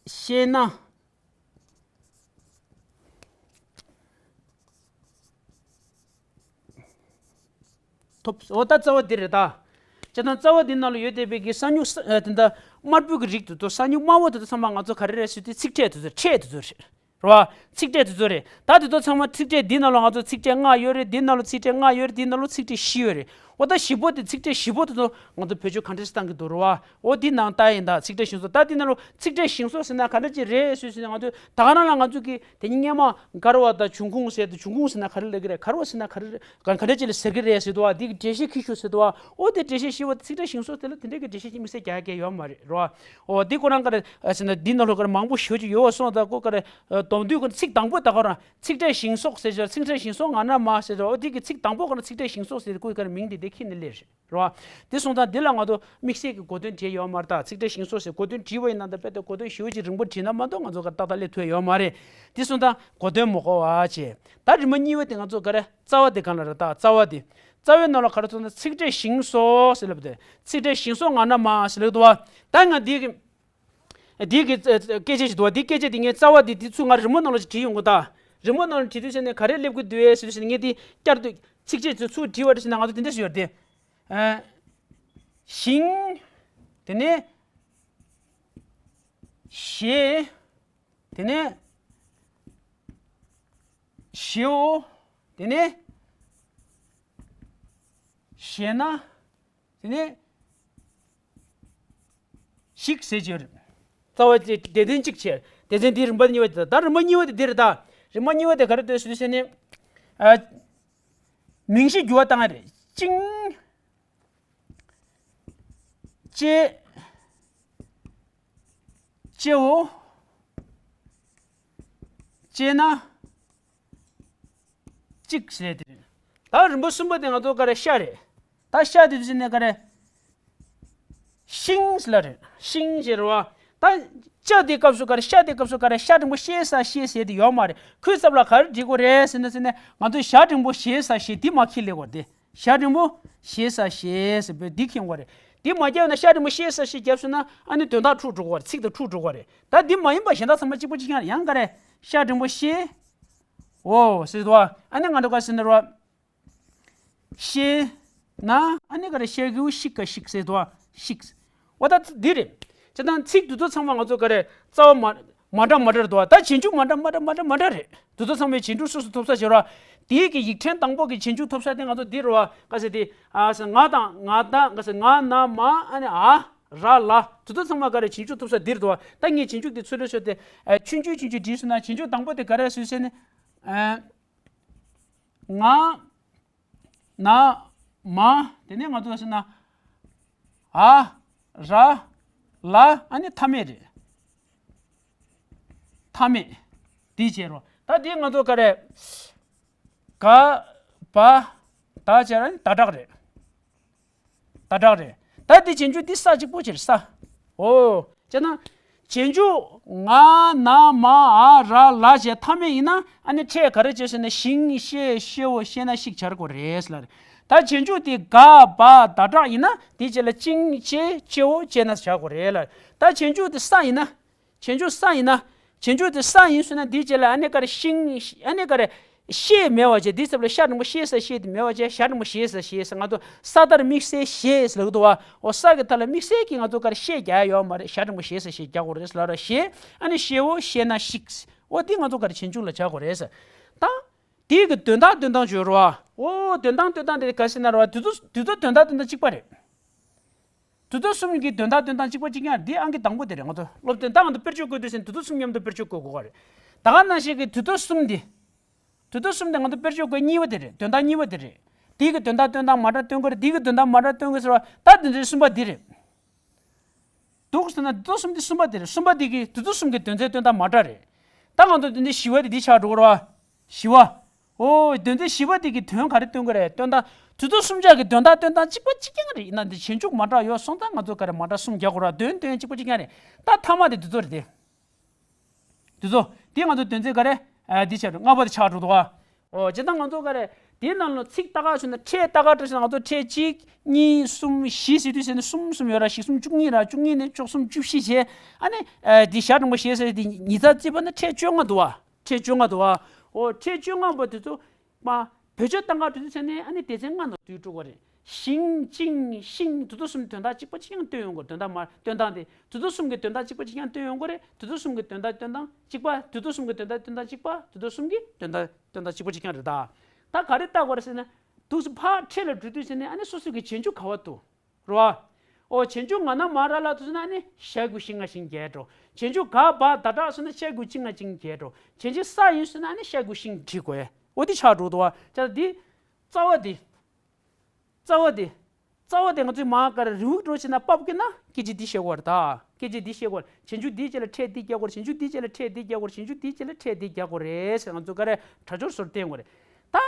ཤེ་ན། ཐོབ། འོ་ད་རྩ་བ་འདི་རེད་ད། བྱས་ཙང་རྩ་བ་འདི་ནང་ལ་ཡོད་བསྡད་པའི་གི་ས་མྱུག་ས་ཨ་དེ་འདྲ་དམར་པོའི་གི་རིགས་དེ་ཚོ་ས་མྱུག་དམར་པོ་དེ་ཚོ་ཚང་མ་ང་ཚོ་ག་རེ་རེད་ཟེར་དུས་ཚིག་ཕྲད་དེ་ཚོ་ཕྲད་དེ་ཚོ་རེད། རེད་བ། ཚིག་ཕྲད་དེ་ཚོ་རེད། ད་དེ་ཚོ་ཚང་མ་ཚིག་ཕྲད་འདི་ནང་ལ་ང་ཚོ་ཚིག་ཕྲད་ལྔ་ཡོད་རེད། འདི་ནང་ལ་ཚིག་ཕྲད་ལྔ་ཡོད་རེད། འདི་ནང་ལ་ཚིག་ཕྲད་བཞི་ཡོད་རེད། འོ་ད་བཞི་པོ་དེ་ཚིག་ཕྲད་བཞི་པོ་དེ་ཚོ་ང་ཚོ་བེད་སྤྱོད་ག་འདྲ་ཞིག་བཏང་གི་འདུག་རེད་བ། འོ་འདི་ནང་ལྟ་ཡིན་ད་ཚིག་ཕྲད་ཞིང་སོགས། ད་འདི་ནང་ལ་ཚིག་ཕྲད་ཞིང་སོགས་ཟེར་ན་ག་འདྲ་ཅིག་རེད་ཟེར་ཟེར་ན་ང་ཚོས་ད་ག་རང་ལ་ང་ཚོ་གི་དེ་ཉིད་སྔོན་མ་མགར་བ་དང་འབྱུང་ཁུངས་ཟེར་དུས་འབྱུང་ཁུངས་ཟེར་ན་ག་རེ་ལབ་ཀྱི་རེད། མགར་བ་ཟེར་ན་ག་རེ་རེད། ག་ག་འདྲ་ཅིག་ལ་ཟེར་གྱི་རེད་ཟེར་དུས་བ། འདི་གི་འགྲེལ་བཤད་ཁྱི་ཤོག་ཟེར་དུས་བ། འོ་དེ་འགྲེལ་བཤད་ཞིབ་པ་ཚིག་ཕྲད་ཞིང་སོགས་དེ་ལ་དེ་འདྲ་གི་འགྲེལ་བཤད་ཅིག་དམིགས་བསལ་རྒྱག་མཁན་ཡོད་མ་རེད་རོ། འོ་འདི་ཁོ་རང་ག་རེ་ཟེར་ན་འདི་ནང་ལོགས་ག་རེ་མང་པོ་ཞེ་པོ་ཅིག་ཡོད་པ་སོང་ཙང་ཁོ་ག་རེ་སྡོམ་དུས་ཁོ་ཚིག་དང་པོ་ད་ཁོ་རང་ཚིག་ཕྲད་ཞིང་སོགས་ཟེར་ཅིག་ཚིག་ཕྲད་ཞིང་སོགས་ང་ན་མ་ཟེར་རོ། འོ་འདི་གི་ཚིག་དང་པོ་ཁོ་རང་ཚིག་ཕྲད་ཞིང་སོགས་ཟེར་ཁོའི་ག་རེ་མིང་དེ་དེ་ཁྱེར་ནས་སླེབས་རེད། རེད་བ། དེ་སོང་ཙང་འདི་ལ་ང་ཚོ་དམིགས་བསལ་གྱི་གོ་དོན་འདྲ་ཡོད་མ་རེད་ད། ཚིག་ཕྲད་ཞིང་སོགས་ཟེར་གོ་དོན་བྲིས་པ་ཡིན་ན་ད་དཔེ་དེ་གོ་དོན་ཞེ་པོ་ཅིག་རིང་པོ་བྲིས་ན་མ་གཏོགས་ང་ཚོ་ག་ཏག་ཏག་སླེབས་ཐུབ་ཡོད་མ་རེད། དེ་སོང་ཙང་གོ་དོན་མ་གོ་བ་བྱས། ད་རིམ་པ་གཉིས་པ་དེ་ང་ཚོ་ག་རེ་རྩ་བ་དེ་གང་ལ་རེད་ད། རྩ་བ་དེ། རྩ་བའི་ནང་ལ་ག་རེ་ཚོ་ན་ཚིག་ཕྲད་ཞིང་སོགས་ཟེར་ལབ་དེ། ཚིག་ཕྲད་ཞིང་སོགས་ང་ན་མ་ཟེར་ལབ་འདུག་བ། ད་ང་འདི་གི་འདི་གི་སྐད་ཆ་ཞིག་འདུག་བ། འདི་སྐད་ཆ་འདི་ངས་རྩ་བ་འདི་འདི་ཚུར་ང་རི་མོ་ནང་ལ་ཞིག་བྲིས་ཡོང་གི་ད། རི་མོ་ནང་ལ་བྲིས་དུས་ཟེར་ནས་ག་རེ་སླེབས་ཀྱི་འདུག་ཟེར་ཟེར་ནས་ངས་འདི་བསྐྱར་དུ་ཚིག་ཕྲད་ཚུར་བྲིས་པ་རེད་ཟེར་ན་ང་ཚོ་དེ་འདྲ་ཞིག་ཡོད་རེད་དེ། ཨ། ཞིང་། དེ་ནས་ཞེ། དེ་ནས་ཞེའོ། དེ་ནས་ཞེ་ན། དེ་ནས་ཞིག་ཟེར་གྱི་ཡོད་རེད། རྩ་བ་དེ་སྡེ་ཚན་གཅིག་བྱས། སྡེ་ཚན་འདིའི་རིམ་པ་གཉིས་པ་དེ་དང་། ད་རིམ་པ་གཉིས་པ་དེ་འདི་རེད་ད། རིམ་པ་གཉིས་པ་དེ་ག་རེ་འདུག་ཟེར་དུས་ཟེར་ནས། ཨ། མིང་གཞི་འགྱུར་བ་བཏང་ཡ་རེད། ཅིང་། ཅེ། ཅེའོ། ཅེ་ན། གཅིག་ཟེར་དེ་རེད། ད་རིམ་པ་གསུམ་པ་དེ་ང་ཚོ་ག་རེ་ཤ་རེད། ད་ཤ་དེ་དུས་ནས་ག་རེ། ཤིང་ཟེར་ལ་རེད། ཤིང་ཟེར་བ། ད་ཅ་དེ་སྐབས་སུ་ག་རེ་ཤ་དེ་སྐབས་སུ་ག་རེ་ཤ་འགྲེང་བུ་ཤེ་ས་ཤེ་ཟེར་དེ་ཡོད་མ་རེད། ཁོའི་ཚབ་ལ་ག་རེ་འབྲི་དགོས་རེད་ཟེར་ན་ཟེར་ནས་ང་ཚོས་ཞ་འགྲེང་བུ་ཞེ་ས་ཞེ་འདི་མ་ཁྱེར་ལེ་དགོས་རེད་དེ། ཞ་འགྲེང་བུ་ཞེ་ས་ཞེ་ཟེར་བོད་འདི་ཁྱེར་དགོས་རེད། འདི་མ་བརྒྱབ་ན་ཤ་འགྲེང་བུ་ཤེ་ས་ཤེ་བརྒྱབ་སོང་ན་ཨ་ནི་དོན་དག་འཁྲུག་འགྲོ་གི་རེད། ཚིག་དང་འཁྲུག་འགྲོ་གི་རེད། ད་འདི་མ་ཡིན་པ་གཞན་དག་ཚང་མ་གཅིག་པ་གཅིག་རྐྱང་རེད། ཡང་ག་རེ་ཤ་འགྲེང་བུ་ཤེ། འོ་ཟེར་དུས་ཨ་ནི་ང་འགྲོ་ག་ཟེར་ན་རོ། ཤེ། ན། ཨ་ནི་ག་རེ་ཤེ་གི་ཤིག་ག་ཤིག་ཟེར་དུས་ཤིག། འོ་ད་འདི་རེད། བྱས་ཙང་ཚིག་འདི་ཚོ་ཚང་མ་ང་ཚོ་ག་རེ་རྩ་བ་མ་མ་འདྲ་མ་འདྲ་རེད་དོ། ད་རྗེས་འཇུག་མ་འདྲ་མ་འདྲ་མ་འདྲ་མ་འདྲ་རེད། འདི་ཚོ་ཚང་མའི་རྗེས་འཇུག་སོ་སོ་ཐོབ་ས་བྱེད་རོགས། དེའི་གི་ཡིག་ཕྲེང་དང་པོ་གི་རྗེས་འཇུག་ཐོབ་ས་དེ་ང་ཚོ་འདི་རེད་བ། ག་ཟེར་དེ། ཨ་ཟེར་ང་དང་ང་དང་ག་ཟེར་ང་ན་མ་ཨ་ནི་ཨ། ར་ལ། འདི་ཚོ་ཚང་མ་ག་རེ་རྗེས་འཇུག་ཐོབ་ས་འདི་རེད་དོ། ད་ངས་རྗེས་འཇུག་དེ་ཚུར་ལ་ཤོད་དེ། ཨ་ཆུང་ཆུང་ཆུང་ཆུང་བྲིས་སོང་ན་རྗེས་འཇུག་དང་པོ་དེ་ག་རེ་སུས་ཟེར་ནི། ཨ། ང་། ན། མ། དེ་ནས་ང་ཚོ་ཟེར་ན། ཨ། ར། ལ། ཨ་ནི་མཐའ་མེད་རེད། མཐའ་མེད། འདི་བྱས་རོ། ད་འདི་ང་ཚོ་ག་རེ། ག། བ། ད་བྱས་ར་ནི་ད་དྲག་རེད། ད་དྲག་རེད། ད་འདི་རྗེས་འཇུག་འདི་ས་གཅིག་པོ་བྱེད་ས། འོ། བྱས་ན། རྗེས་འཇུག་ང་ན་མ་འ་ར་ལ་བྱས་མཐའ་མེད་ཡིན་ན་ཨ་ནི་ཕྲད་ག་རེ་བྱས་ཟེར་ན་ཤིང་ཤེ་ཤེའོ་ཤེ་ན་ཤིག་བྱ་དགོས་རེད་ལ། ད་རྗེས་འཇུག་འདི་ག་བ་ད་དྲག་ཡིན་ན་འདི་རྗེས་ལ་ཅིང་ཅེ་ཅེའོ་ཅེ་ན་བྱ་དགོས་རེད་ལ། ད་རྗེས་འཇུག་འདི་ས་ཡིན་ན། རྗེས་འཇུག་ས་ཡིན་ན། རྗེས་འཇུག་དེ་ས་ཡིན་ཟེར་ན་འདིའི་རྗེས་ལ་ཨ་ནི་ག་རེ་ཤིང་ཨ་ནི་ག་རེ་ཤེ་མེད་པ་བྱས། འདིའི་ཚབ་ལ་ཤ་འགྲེང་བུ་ཤེ་ས་ཤེ་དེ་མེད་པ་བྱས། ཞ་འགྲེང་བུ་ཞེ་ས་ཞེ་ས། ང་ཚོ་ས་མཐར་དམིགས་བསལ་ཞེས་ལབ་འདུག་བ། འོ་ས་གི་མཐའ་ལ་དམིགས་བསལ་གྱི་ང་ཚོ་ག་རེ་ཤེ་རྒྱག་ཡ་ཡོད་མ་རེད། ཞ་འགྲེང་བུ་ཞེ་ས་ཞེ་རྒྱག་དགོས་རེད་ལབ་ར། ཞེ་ཨ་ནི་ཤེའོ་ཤེ་ན་ཤིག། འོ་འདི་ང་ཚོ་ག་རེ་རྗེས་འཇུག་ལ་བྱ་དགོས་རེད་ས། ད་དེའི་གི་དོན་དག་སྟོན་སྟངས་བརྗོད་རོགས། འོ་དོན་དག་སྟོན་སྟངས་དེ་ག་ཟེར་ན་རོ། དེ་ཚོ་དེ་ཚོ་དོན་དག་སྟོན་སྟངས་གཅིག་པ་རེད། དེ་ཚོ་གསུམ་གྱི་དོན་དག་སྟོན་སྟངས་གཅིག་པ་གཅིག་རྐྱང་རེད། འདི་ཨང་ཀི་དང་པོ་དེ་རེད། ང་ཚོ་སློབ་ཚན་ད་ང་ཚོ་དཔེར་བརྗོད་བཀོད་དུས་ཟིན་དེ་ཚོ་གསུམ་མཉམ་དུ་དཔེར་བརྗོད་བཀོད་དགོས་པ་རེད། ད་ག་ནང་བཞིན་གྱི་དེ་ཚོ་གསུམ་འདི། དེ་ཚོ་གསུམ་དེ་ང་ཚོ་དཔེར་བརྗོད་བཀོད་གཉིས་པ་དེ་རེད། དོན་དག་གཉིས་པ་དེ་རེད། དེའི་གི་དོན་དག་སྟོན་སྟངས་མ་འདྲ་སྟོན་གི་རེད། དེའི་གི་དོན་དག་མ་འདྲ་སྟོན་གི་ཟེར་བ། ད་དེ་ཚོའི་གསུམ་པ་འདི་རེད། འདུག་ཟེར་ན་དེ་ཚོ་གསུམ་དེ་གསུམ་པ་དེ་རེད། གསུམ་པ་དེ་གི་དེ་ཚོ་གསུམ་གི་དོན་ཚན་སྟོན་སྟངས་མ་འདྲ་རེད། ད་ང་ཚོ་དོན་ཚན་བཞི་པ་དེ་འདི་ཆགས་འགྲོ་གི་རེད་བ། བཞི་པ། འོ་དོན་ཚན་བཞི་པ་དེ་གི་དོན་ག་རེ་སྟོན་གི་རེད། སྟོན་སྟངས་དེ་ཚོ་གསུམ་ཆ་གི་དོན་དག་སྟོན་སྟངས་གཅིག་པ་གཅིག་རྐྱང་རེད། ཡིན་ན་འདི་རྗེས་འཇུག་མ་འདྲ་ཡོད་སོང་ཙང་ང་ཚོ་ག་རེ་མ་འདྲ་གསུམ་རྒྱག་དགོས་ར། དོན་དོན་གཅིག་པ་གཅིག་རྐྱང་རེད། ད་མཐའ་མ་དེ་དེ་ཚོ་རེད་དེ། དེ་ཚོ་དེ་ང་ཚོ་དོན་ཚན་ག་རེ། ཨ་འདི་ཆགས་འགྲོ། ལྔ་པ་དེ་ཆགས་འགྲོ་འདུག་ཨ། འོ་བྱས་ཙང་ང་ཚོ་ག་རེ། དེའི་ནང་ལ་ཚིག་ལྟ་ག་བྱུང་ན་ཕྲད་ལྟ་ག་བྱུང་ན་ང་ཚོ་ཕྲད་གཅིག་གཉིས་གསུམ་བཞི་ཟེར་དུས་ཟེར་ན་གསུམ་གསུམ་ཡོད་ར། བཞི་གསུམ་བཅུ་གཉིས་ར། བཅུ་གཉིས་ནས་བཅུ་གསུམ་བཅུ་བཞི་བྱས། ཨ་ནི་ཨ་འདི་ཞ་འགྲེང་བུ་ཞེ་ས་དེ་ཉིས་རྩ་བརྩིས་པ་ན་ཕྲད་བཅོ་ལྔ་འདུག་ཨ། ཕྲད་བཅོ་ལྔ་འདུག་ཨ། འོ་ཕྲད་བཅོ་ལྔ་པོ་དེ་ཚོ། མ། བེད་སྤྱོད་བཏང་ག་འགྲོ་དུས་ཚོད་ནས་ཨ་ནི་སྡེ་ཚན་ལྔ་ནང་བསྡུས་འགྲོ་གི་རེད། ཞིང་ཅིང་ཤིང་དེ་ཚོ་གསུམ་དོན་དག་གཅིག་པ་གཅིག་རྐྱང་སྟོན་ཡོང་གི་རེད། དོན་དག་མ་སྟོན་སྟངས་དེ་དེ་ཚོ་གསུམ་གྱི་དོན་དག་གཅིག་པ་གཅིག་རྐྱང་སྟོན་ཡོང་གི་རེད། དེ་ཚོ་གསུམ་གྱི་དོན་དག་སྟོན་སྟངས་གཅིག་པ་དེ་ཚོ་གསུམ་གྱི་དོན་དག་སྟོན་སྟངས་གཅིག་པ་དེ་ཚོ་གསུམ་གྱི་དོན་དག་སྟོན་སྟངས་གཅིག་པ་གཅིག་རྐྱང་རེད་ད། ད་ག་རེ་ལྟ་དགོས་རེད་ཟེར་ན། དུས་སུ་ཕར་འཕྲེད་ལ་འགྲོ་དུས་ཟེར་ནས་ཨ་ནི་སོ་སོ་གི་རྗེས་འཇུག་ག་བ་འདུག་རོ། ཨོ་རྗེས་འཇུག་ང་ན་མ་ར་ལ་དུས་ཟེར་ན་ཨ་ནི་ཤ་གུ་ཤིང་ང་ཤིང་རྒྱས་འགྲོ། རྗེས་འཇུག་ག་བ་ད་དྲག་ཟེར་ན་ཤ་གུ་ཅིང་ང་ཅིང་རྒྱས་འགྲོ། རྗེས་འཇུག་ས་ཡིན་ཟེར་ན་ཨ་ནི་ཤ་གུ་ཤིང་བྲིས་དགོས། ཨོ་དེ་ཆགས་འགྲོ་འདུག་བ། ཅག་འདི་རྩ་བ་འདི། རྩ་བ་དེ། རྩ་བ་དེ་ང་ཚོས་མ་ག་རེ་རིང་པོ་འགྲོ་བྱས་ན་ཕབ་ཀྱི་ན་སྐད་ཆ་འདི་བཤད་དགོས་རེད་ད། སྐད་ཆ་འདི་བཤད་དགོས་རེད། རྗེས་འཇུག་འདིའི་རྗེས་ལ་ཕྲད་འདི་རྒྱག་དགོས་རེད། རྗེས་འཇུག་འདིའི་རྗེས་ལ་ཕྲད་འདི་རྒྱག་དགོས་རེད། རྗེས་འཇུག་འདིའི་རྗེས་ལ་ཕྲད་འདི་རྒྱག་དགོས་རེད་ཟེར་ང་ཚོ་ག་རེ་དྲ་སྦྱོར་སོར་བསྟན་དགོས་རེད་ད།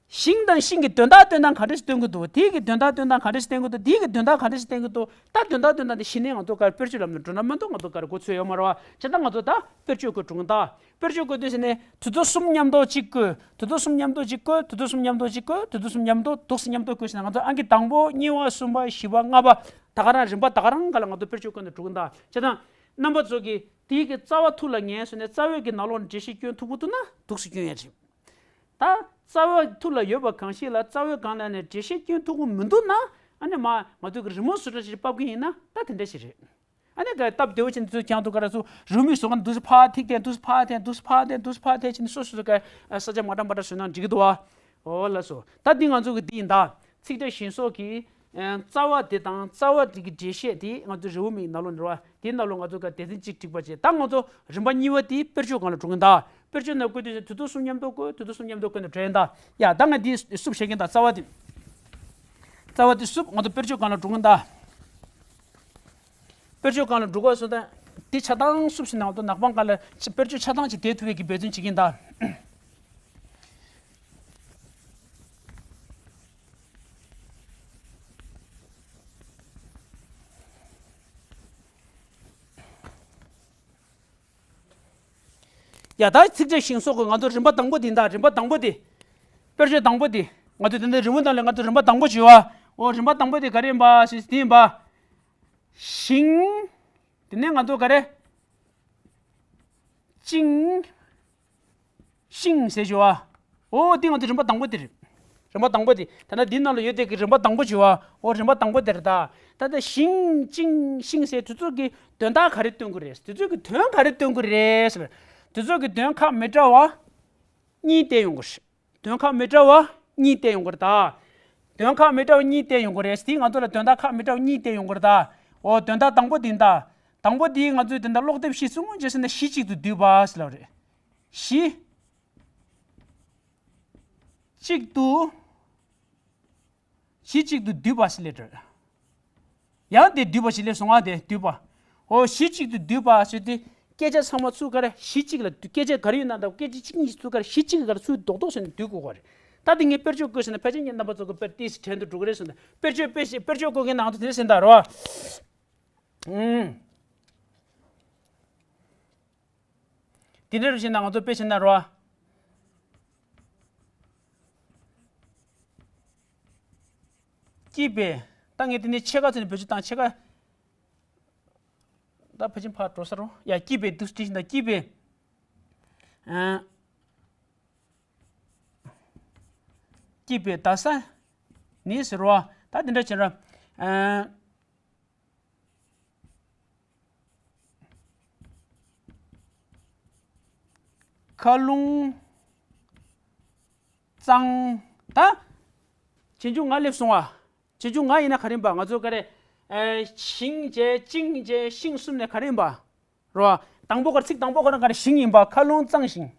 ཞིང་དང་ཤིང་གི་དོན་དག་སྟོན་སྟངས་ག་འདྲ་ཞིག་སྟོན་གྱི་འདུག་དེའི་གི་དོན་དག་སྟོན་སྟངས་ག་འདྲ་ཞིག་སྟོན་གྱི་འདུག་དེའི་གི་དོན་དག་ག་འདྲ་ཞིག་སྟོན་གྱི་འདུག་ད་དོན་དག་སྟོན་སྟངས་དེ་གཞི་ནས་ང་ཚོ་ག་རེ་དཔེར་བརྗོད་ལམ་ནས་འགྲོ་ན་མ་གཏོགས་ང་ཚོ་ག་རེ་གོ་ཚོད་ཡོད་མ་རེད་བ། བྱས་ཙང་ང་ཚོ་ད་དཔེར་བརྗོད་དགོས་དྲུང་ད། དཔེར་བརྗོད་བཀོད་དུས་ཟེར་ནས་དུས་ཚོད་གསུམ་མཉམ་དུ་གཅིག་བཀོད། དུས་ཚོད་གསུམ་མཉམ་དུ་གཅིག་བཀོད། དུས་ཚོད་གསུམ་མཉམ་དུ་གཅིག་བཀོད། དུས་ཚོད་གསུམ་མཉམ་དུ་འདུག་སེ་མཉམ་དུ་བཀོད་ཟེར་ན་ང་ཚོ་ཨང་ཀི་དང་པོ་གཉིས་པ་གསུམ་པ་བཞི་པ་ལྔ་པ་ད་ག་རང་རིམ་པ་ད་ག་རང་ག་ལ་ང་ཚོ་དཔེར་བརྗོད་བཀོད་ནས་འགྲོ་གི་འདུག་བྱས་ཙང་རྣམ་པ་ཚོ་གིས་དེའི་གི་རྩ་བ་ཐུགས་ལ་ངེས་སོང་ནས་རྩ་བའི་གི་ནང་ལོགས་འགྲེལ་བཤད་སྐྱོན་ཐུབ་ཀྱི་འདུག་ན་འདུག་སེ་སྐྱོན་ཡ་རེད། ད་རྩ་བ་ཐུགས་ལ་ཡོད་པ་གང་ཞིག་ལ་རྩ་བའི་སྒང་ལ་ནས་འགྲེལ་བཤད་སྐྱོན་ཐུབ་ཀྱི་མི་འདུག་ན་ཨ་ནི་མ་ང་ཚོ་གི་རི་མོ་བཟོ་འདྲ་ཞིག་ཕབ་ཀྱི་ཡིན་ན་ད་དེ་འདྲ་ཞིག་རེད། ཨ་ནི་ག་སྟབས་བདེ་བོ་བྱས་ནས་ཚུར་ཀྱང་དུ་ག་ར་ཚུར་རུ་མིག་བཟོ་མཁན་འདུག་སེ་ཕར་ཐིག་ཐེན་འདུག་སེ་ཕར་ཐེན་འདུག་སེ་ཕར་ཐེན་འདུག་སེ་ཕར་ཐེན་བྱས་ནས་སོ་སོ་སོ་ག་ས་ཆ་མ་འདྲ་མ་འདྲ་བཟོས་ན་འགྲིག་གི་འདུག་བ། འོ་ལགས་སོ། ད་འདི་ང་ཚོ་གི་འདི་ཡིན་ད། ཚིག་ཕྲད་ཞིང་སོགས་ཀྱི་རྩ་བ་དེ་དང་རྩ་བ་དེ་གི་འགྲེལ་བཤད་དེ་ང་ཚོ་རི་བོ་མིག་ནང་ལོགས་འགྲོ་བ་དེའི་ནང་ལོགས་ང་ཚོ་ག་སྡེ་ཚན་གཅིག་བསྒྲིགས་པ་བྱས། ད་ང་ཚོ་རིམ་པ་གཉིས་པ་དེ་དཔེར་བརྗོད་སྒང་ལ་འགྲོ་གི་ཡིན་ད། དཔེར་བརྗོད་ནང་བཀོད་དུས་དུས་ཚོད་གསུམ་མཉམ་དུ་བཀོད། དུས་ཚོད་གསུམ་མཉམ་དུ་བཀོད་ནས་འགྲོ་ཡིན་ད། ཡ་ད་ང་འདི་སུབ་བཤད་ཀྱིན་ད་རྩ་བ་དེ། རྩ་བ་དེ་སུབ་ང་ཚོ་དཔེར་བརྗོད་སྒང་ལ་འགྲོ་གི་ཡིན་ད། དཔེར་བརྗོད་སྒང་ལ་འགྲོ་དགོས་སོང་ད། དེ་ཆ་ཚང་སུབ་ཟིན་ནང་དུ་ནག་པང་སྒང་ལ་དཔེར་བརྗོད་ཆ་ཚང་ཅིག་བསྡད་ཐུབ་པའི་གི་འབད་བརྩོན་བྱེད་ཀྱིན་ད། ཡ་ད་ཚིག་ཕྲད་ཞིང་སོགས་ཀྱི་ང་ཚོ་རིམ་པ་དང་པོ་དེ་ཡིན་ད། རིམ་པ་དང་པོ་དེ། དཔེར་བརྗོད་དང་པོ་དེ། ང་ཚོ་དེ་འདྲ་རི་མོ་ནང་ལ་ང་ཚོ་རིམ་པ་དང་པོ་བྱེད་བ། འོ་རིམ་པ་དང་པོ་དེ་ག་རེ་ཡིན་པ་ཞེས་དེ་ཡིན་པ། ཞིང་། དེ་ནས་ང་ཚོ་ག་རེ། ཅིང་། ཤིང་ཟེར་བྱེད་བ། འོ་དེ་ང་ཚོ་རིམ་པ་དང་པོ་དེ་རེད། རིམ་པ་དང་པོ་དེ། ད་ནི་འདི་ནང་ལ་ཡོད་དེ་གི་རིམ་པ་དང་པོ་བྱེད་བ། འོ་རིམ་པ་དང་པོ་དེ་རེད་ད། ད་ལྟ་ཞིང་ཅིང་ཤིང་ཟེར་དེ་ཚོ་གི་དོན་དག་ག་རེ་སྟོན་གི་རེད། དེ་ཚོ་གི་དོན་ག་རེ་སྟོན་གི་རེད་ཟེར། དེ་ཚོ་གི་དོན་ཁག་མི་འདྲ་བ་གཉིས་བསྟན་ཡོང་གི་རེད། དོན་ཁག་མི་འདྲ་བ་གཉིས་བསྟན་ཡོང་གི་རེད་ད། དོན་ཁག་མི་འདྲ་བ་གཉིས་བསྟན་ཡོང་གི་རེད། དེ་ང་ཚོ་ལ་དོན་དག་ཁག་མི་འདྲ་བ་གཉིས་བསྟན་ཡོང་གི་རེད་ད། འོ་དོན་དག་དང་པོ་དེ་ཡིན་ད། དང་པོ་དེ་ང་ཚོས་དེ་འདྲ་ཀློག་དེབ་ཤིག་བཙུགས་བྱས་ཟིན་ན་གཞི་གཅིག་ཏུ་བསྡུས་པ་ཟེར་ལབ་རེད། གཞི་གཅིག་ཏུ། གཞི་གཅིག་ཏུ་བསྡུས་པ་ཟེར་ལབ་རེད། ཡང་དེ་བསྡུས་པ་ཞིག་ལས་སོང་བ་དེ་བསྡུས་པ། འོ་གཞི་གཅིག་ཏུ་བསྡུས་པ་ཟེར་དེ་སྐད་ཆ་ཚང་མ་ཚུར་ག་རེ་གཞི་གཅིག་ལ་བསྡུ། སྐད་ཆ་ག་རེ་ཡོད་ན་ད་སྐད་ཆ་གཅིག་གཉིས་ཤིག་ཚུར་ག་རེ་གཞི་གཅིག་ག་རེ་ཚུར་རྡོག་རྡོག་བྱས་ནས་བསྡུ་དགོས་པ་རེད། ད་དེ་ངས་དཔེར་བརྗོད་བཀོད་ཟིན་ན་ཕལ་ཆེར་ངས་རྣམ་པ་ཚོ་གི་དཔེར་ཏོག་ཙམ་དྲན་དུ་འགྲོ་གི་རེད་ཟེར་ན། དཔེར་བརྗོད་དཔེ་ཞིག་དཔེར་བརྗོད་བཀོད་མཁན་ནང་དུ་དེ་ཟིན་ད་རོ། ཨུམ། དེ་འདྲ་རུ་བྱས་ན་ང་ཚོ་དཔེ་བྱས་ན་རོ། སྐྱིད་པའི། ད་ངས་དེ་ནས་ཕྱེད་ཀ་ཚོ་ནས་བེད་སྤྱོད་བཏང་། ཕྱེད་ཀ། ད་ཕལ་ཆེར་ཕར་འགྲོ་ས་རུང་། ཡ་སྐྱིད་པའི་འདུག་སེ་བྲིས་ཤིང་ད་སྐྱིད་པའི། ཨ། སྐྱིད་པའི་རྡ་ས་ནི་ཟེར་བ། ད་དེ་འདྲ་བྱས་ར། ཨ། མཁའ་རླུང་གཙང་། ད་རྗེས་འཇུག་ང་སླེབས་སོང་བ། རྗེས་འཇུག་ང་ཡིན་ན་ག་རེ་ཡིན་པ། ང་ཚོ་ག་རེ། ཨེ། ཞིང་བྱས་ཅིང་བྱས་ཤིང་གསུམ་ནས་ག་རེ་ཡིན་པ། རོ། དང་པོ་ག་རེ། ཚིག་དང་པོ་ག་རེ་ག་རེ་ཞིང་ཡིན་པ། མཁའ་རླུང་གཙང་ཞིང་།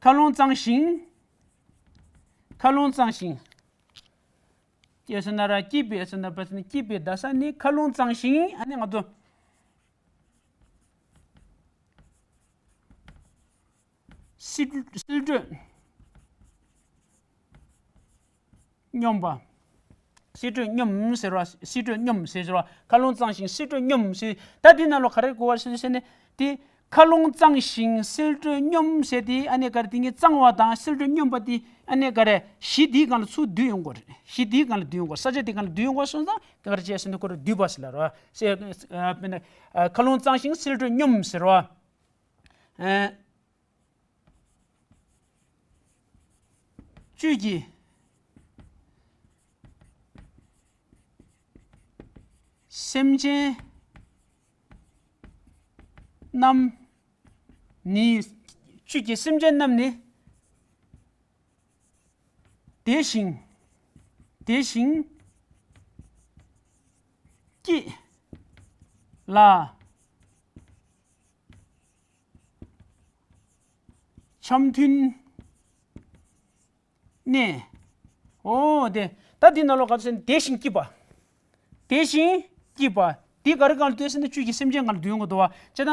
མཁའ་རླུང་གཙང་ཞིང་། མཁའ་རླུང་གཙང་ཞིང་། ཅེས་ཟེར་ན་ར་སྐྱིད་པའི་ཟེར་ན་པ་ཟེར་ན་སྐྱིད་པའི་རྡ་ས་ནི་མཁའ་རླུང་གཙང་ཞིང་། ཨ་ནི་ང་ཚོ་བསིལ་བསིལ་དྲོད་སྙོམས་པ། བསིལ་དྲོད་སྙོམས་ཟེར་བ། བསིལ་དྲོད་སྙོམས་ཟེར་བ། མཁའ་རླུང་གཙང་ཞིང་བསིལ་དྲོད་སྙོམས་ཟེར། ད་འདི་ནང་ལོགས་ག་རེ་གོ་བ་ཟེར་ཟེར་ནས་དེ། མཁའ་རླུང་གཙང་ཞིང་བསིལ་དྲོད་སྙོམས་ཟེར་དེ་ཨ་ནི་ག་རེ། དེ་ངས་གཙང་བ་དང་བསིལ་དྲོད་སྙོམས་པ་དེ་ཨ་ནི་ག་རེ། གཞི་དེའི་སྒང་ལ་ཚུར་བསྡུས་ཡོང་དགོས་རེད། གཞི་དེའི་སྒང་ལ་བསྡུས་ཡོང་དགོས། ས་ཆ་དེའི་སྒང་ལ་བསྡུས་ཡོང་དགོས་སོང་ཙང་ག་རེ་བྱས་ཟེར་ན་ཁོ་རེ་བསྡུས་པ་ཟེར་ལབ་རེད་བ། ཟེར། ཨ། དཔེར་ན། ཨ། མཁའ་རླུང་གཙང་ཞིང་བསིལ་དྲོད་སྙོམས་ཟེར་བ། ཨ། བཅུད་ཀྱི་ སེམས་ཅན་རྣམས་ནི། བཅུད་ཀྱི་སེམས་ཅན་རྣམས་ནི། བདེ་ཞིང་། བདེ་ཞིང་སྐྱིད་ལ། འཆམ་མཐུན་གནས། ཨོ་དེ། ད་འདི་ནང་ལོགས་ག་ཚོད་བདེ་ཞིང་སྐྱིད་པ། བདེ་ཞིང་སྐྱིད་པ། འདི་ག་རེ་གང་ལ་ལྟོས་ཟེར་ན་བཅུད་ཀྱི་སེམས་ཅན་གང་ལ་ལྟོས་ཡོང་གི་འདུག་བ། བྱས་ན།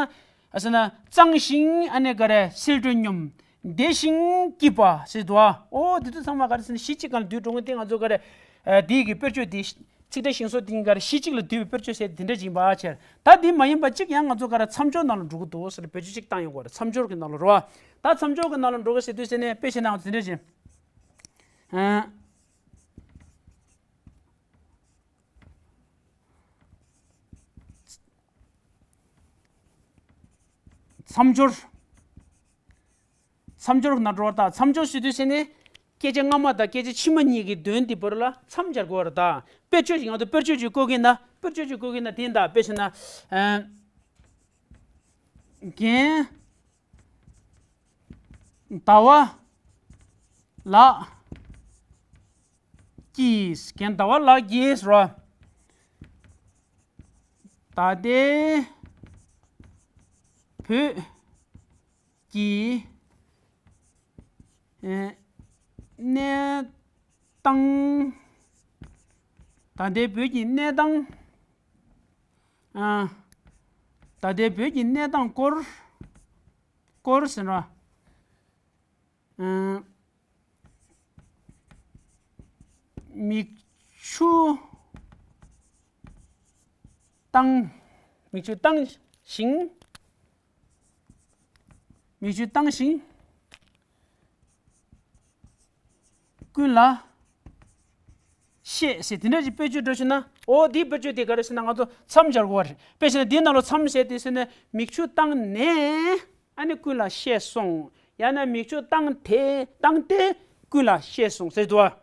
ཨ་ཟེར་ན། གཙང་ཞིང་ཨ་ནི་ག་རེ་གསལ་སྒྲོན་སྙོམས། བདེ་ཞིང་སྐྱིད་པ་ཟེར་འདུག་བ། ཨོ་དེ་ཚོ་ཚང་མ་ག་རེ་ཟེར་ན་གཞི་གཅིག་གང་ལ་ལྟོས་འགྲོ་གི། དེ་ང་ཚོ་ག་རེ། ཨ་འདི་གི་དཔེར་བརྗོད་འདི། ཚིག་སྒྲ་ཞིང་སོགས་དེ་གཉིས་ཀ་ར་གཞི་གཅིག་ལ་འདུས་པའི་དཔེར་བརྗོད་ཟེར་དེ་འདྲ་ཅིག་ཡིན་པ་ཕྱིར། ད་འདི་མ་ཡིན་པ་གཅིག་ཡང་ང་ཚོ་ག་ར་མཚམས་སྦྱོར་ནང་ལ་འགྲོ་གི་འདུག་ཟེར་བེད་སྤྱོད་ཅིག་བཏང་ཡོང་གི་རེད། མཚམས་སྦྱོར་གྱི་ནང་ལ་རེད་བ། ད་མཚམས་སྦྱོར་གྱི་ནང་ལ་འགྲོ་གི་ཟེར་དུས་ཟེར་ནས་དཔེ་བྱས་ན་ང་ཚོ་དེ་འདྲ་ཅིག་ཨ། མཚམས་སྦྱོར། མཚམས་སྦྱོར་ནང་འགྲོ་བ་དང་། མཚམས་སྦྱོར་ཞུ་དུས་ཟེར་ནས་སྐད་ཆ་སྔ་མ་དང་སྐད་ཆ་ཕྱི་མ་གཉིས་ཀྱི་དོན་དེ་བར་ལ་མཚམས་སྦྱར་དགོས་པ་རེད་ད། དཔེར་བརྗོད་ཅིག་ང་ཚོ་དཔེར་བརྗོད་ཅིག་བཀོད་ཀྱིན་ན། དཔེར་བརྗོད་ཅིག་བཀོད་ཀྱིན་ན་དེ་ཡིན་ད། དཔེ་བྱས་ན། ཨ། རྒན་ཟླ་བ་ལགས་ཀྱིས། རྒན་ཟླ་བ་ལགས་ཀྱིས་རོ། ད་ལྟའི་བོད་ཀྱི་ཨེ་གནས་སྟངས། ད་ལྟའི་བོད་ཀྱི་གནས་སྟངས། ཨ། ད་ལྟའི་བོད་ཀྱི་གནས་སྟངས་སྐོར། སྐོར་ཟེར་ན། ཨ། མིག་ཆུ་བཏང་། མིག་ཆུ་བཏང་ཞིང་། མིག་ཆུ་བཏང་ཞིང་། ཀུན་ལ་བཤད་ཟེར་དེ་འདྲ་ཞིག་དཔེར་བརྗོད་འགྲོ་ཤེས་ན། ཨོ་འདིའི་དཔེར་བརྗོད་དེ་ག་རེ་ཟེར་ན་ང་ཚོ་མཚམས་སྦྱར་དགོས་པ་རེད། དཔེ་བྱས་ན་འདིའི་ནང་ལ་མཚམས་ཟེར་དེ་ཟེར་ན་མིག་ཆུ་བཏང་ནས་ཨ་ནི་ཀུན་ལ་བཤད་སོང་། ཡང་ན་མིག་ཆུ་བཏང་དེ་བཏང་སྟེ་ཀུན་ལ་བཤད་སོང་ཟེར་འདུག་བ།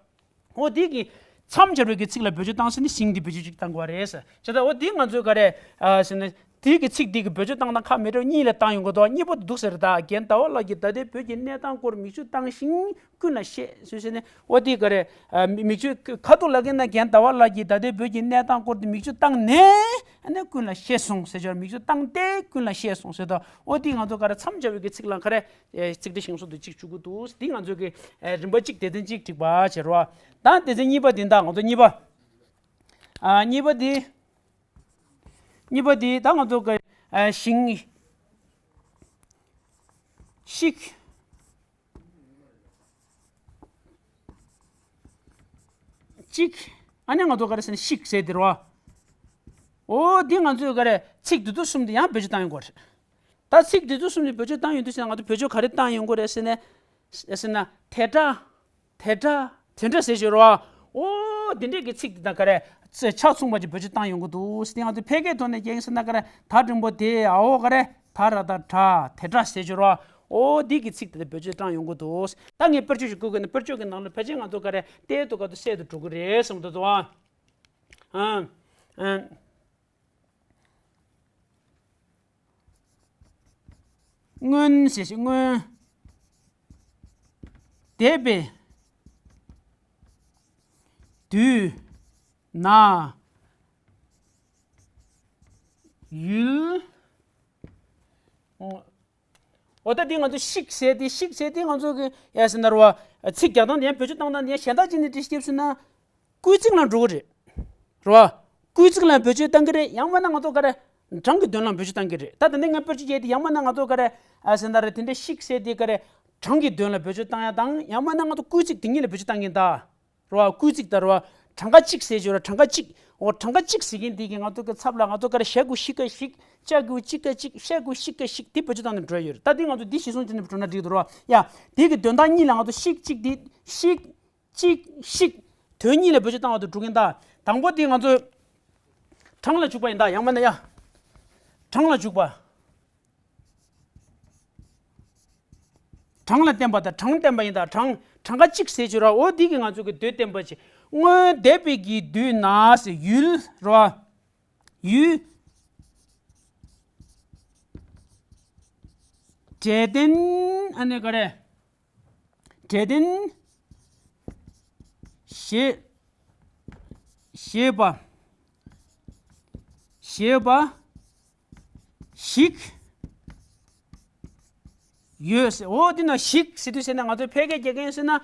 ཨོ་དེ་གི་མཚམས་སྦྱར་བའི་གི་ཚིག་ལ་བེད་སྤྱོད་བཏང་ཟེར་ནི་ཞིང་དེ་བེད་སྤྱོད་ཅིག་བཏང་དགོས་པ་རེད་ཟེར། བྱས་ཙང་ཨོ་དེ་ང་ཚོས་ག་རེ་ཨ་ཟེར་ན། དེ་གི་ཚིག་དེ་གི་བེད་སྤྱོད་བཏང་སྟངས་ཁག་མི་འདྲ་བ་གཉིས་ལ་བཏང་ཡོང་གི་འདུག་གཉིས་པོ་འདུག་ཟེར། ད་རྒན་ཟླ་བ་ལགས་ཀྱིས་ད་ལྟའི་བོད་ཀྱི་གནས་སྟངས་སྐོར་མིག་ཆུ་བཏང་ཞིང་ཀུན་ལ་བཤད་ཟེར་ཟེར་ནས། ཨོ་དེ་ག་རེ། ཨ་མིག་ཆུ་ཁ་ཐུག་ལ་གིན་ན་རྒན་ཟླ་བ་ལགས་ཀྱིས་ད་ལྟའི་བོད་ཀྱི་གནས་སྟངས་སྐོར་དེ་མིག་ཆུ་བཏང་ནས་ཨ་ནི་ཀུན་ལ་བཤད་སོང་ཟེར་ཆོག་མིག་ཆུ་བཏང་སྟེ་ཀུན་ལ་བཤད་སོང་ཟེར་དུས། ཨོ་དེ་ང་ཚོ་ག་རེ་མཚམས་སྦྱར་བའི་གི་ཚིག་ལ་ག་རེ། ཨེ་ཚིག་སྒྲ་ཞིང་སོགས་དེ་གཅིག་བཅུག་གི་འདུག་དེ་ང་ཚོ་གི་ཨེ་རིམ་པ་གཅིག་སྡེ་ཚན་གཅིག་བསྒྲིགས་པ་བྱེད་རོགས། ད་སྡེ་ཚན་གཉིས་པ་དེ་ད་ང་ཚོ་གཉིས་པ། ཨ་གཉིས་པ་དེ། གཉིས་པ་དེ་ད་ང་ཚོ་གི་ཨ་ཞིང་། ཤིག་ཅིག་ཨ་ནི་ང་ཚོ་ག་རེ་ཟེར་ན་ཤིག་ཟེར་དེ་རེད་བ། ཨོ་འདི་ང་ཚོས་ག་རེ་ཚིག་འདི་ཚོ་གསུམ་དེ་ཡང་བེད་སྤྱོད་བཏང་ཡོང་གི་རེད། ད་ཚིག་འདི་ཚོ་གསུམ་དེ་བེད་སྤྱོད་བཏང་ཡོང་དུས་ཟེར་ན་ང་ཚོ་བེད་སྤྱོད་ག་རེ་བཏང་ཡོང་གི་རེད་ཟེར་ན། ཟེར་ན་དེ་འདྲ། དེ་འདྲ། དེ་འདྲ་ཟེར་ཞོར་བ། ཨོ་འདི་འདྲས་ཀྱི་ཚིག་འདི་དང་ག་རེ། ཆ་མཚུངས་པ་ཅིག་བེད་སྤྱོད་བཏང་ཡོང་གི་འདུག་དེ་ང་ཚོ་ཕལ་སྐད་ཐོག་ནས་རྒྱག་ཡིན་ཟེར་ན་ག་རེ། ད་འགྲེང་བུ་དེ་ཨའོ་ག་རེ། ད་ར་ད་དྲ་དེ་འདྲ་ཟེར་ཞོར་བ། ཨོ་འདི་གི་ཚིག་དེ་བེད་སྤྱོད་བཏང་ཡོང་གི་འདུག་ད་ངས་དཔེར་བརྗོད་ཞིག་བཀོད་དགོས་ན་དཔེར་བརྗོད་ཀྱི་ནང་ལ་ཕལ་ཆེར་ང་ཚོ་ག་རེ་ལྟའི་ཐོག་ག་ཏུ་གསལ་དུ་འགྲོ་གི་རེད་བསམ་འདུག་དོ། ཨ། ཨ། སྔོན་ཞེས་བྱ་སྔོན། འདས་པའི་དུས་ན་ཡུལ། འོ་ད་འདི་ང་ཚོ་ཤིག་ཟེར་ཏེ་ཤིག་ཟེར་ཏེ་ང་ཚོ་གི་ཡ་ཟེར་ན་ར་བ། ཚིག་རྒྱག་སྟངས་དེ་ཡང་བེད་སྤྱོད་བཏང་སྟངས་དེ་ཡང་གཞན་དག་ཅིག་ནས་དེ་སྐྱེབས་སོང་ན། སྐུལ་ཚིག་ལ་འགྲོ་གི་རེད། རེད་བ། སྐུལ་ཚིག་ལ་བེད་སྤྱོད་བཏང་གི་རེད། ཡང་མིན་ན་ང་ཚོ་ག་རེ། གྲངས་ཀྱི་དོན་ལ་བེད་སྤྱོད་བཏང་གི་རེད། ད་དེ་ནས་ངས་དཔེར་བརྗོད་བྱས་ཏེ་ཡང་མིན་ན་ང་ཚོ་ག་རེ། ཨ་ཟེར་ན་རེད། དེ་འདྲ་ཤིག་ཟེར་དེ་ག་རེ། གྲངས་ཀྱི་དོན་ལ་བེད་སྤྱོད་བཏང་ཡ་དང་ཡང་མིན་ན་ང་ཚོ་སྐུལ་ཚིག་དེ་གཉིས་ལ་བེད་སྤྱོད་བཏང་གིན་ད། རེད་བ། སྐུལ་ཚིག་ད་རེད་བ། གྲངས་ཀ་གཅིག་ཟེར་ཞོར་གྲངས་ཀ་གཅིག་འོ་གྲངས་ཀ་གཅིག་ཟེར་མཁན་དེ་གིས་ང་ཚོ་གི་ཚབ་ལ་ང་ཚོ་ག་རེ། ཞ་གི་གུ་ཤི་ཀ་ཤིག་ཅ་གི་གུ་ཅི་ཀ་ཅིག་ཤ་གི་གུ་ཤི་ཀ་ཤིག་དེ་བེད་སྤྱོད་བཏང་ནས་འགྲོ་ཡ་ཡོད་རེད། ད་དེ་ང་ཚོ་འདི་གཞིར་བཟུང་བྱས་ནས་འགྲོ་ན་འགྲིག་འདུག་རེད་བ། ཡ། དེ་གི་དོན་དག་གཉིས་ལ་ང་ཚོ་ཤིག་གཅིག་དེ་ཤིག་གཅིག་ཤིག་དོན་གཉིས་ལ་བེད་སྤྱོད་བཏང་བ་དང་འགྲོ་གིན་ད། དང་པོ་དེ་ང་ཚོས་གྲངས་ལ་འཇུག་པ་ཡིན་ད། ཡང་མིན་ན་ཡ། གྲངས་ལ་འཇུག་པ། གྲངས་ལ་བརྟེན་པ་དང་གྲངས་བརྟེན་པ་ཡིན་ད། གྲངས་གྲངས་ཀ་གཅིག་ཟེར་ཞོར་ར། འོ་འདི་གིས་ང་ཚོ་གི་དོན་བསྟན་པ་ཅིག་སྔོན་འདས་པའི་གི་དུས་ན་ཟེར་ཡུལ་ར། ཡུལ། འབྲས་ལྡན། ཨ་ནི་ག་རེ། འབྲས་ལྡན། ཞེས། ཞེས་པ། ཞེས་པ། ཞིག་ཡོད་ཟེར། འོ་དེ་ན་ཞིག་ཟེར་དུས་ཟེར་ན་ང་ཚོ་ཕལ་སྐད་རྒྱག་མཁན་ཟེར་ན།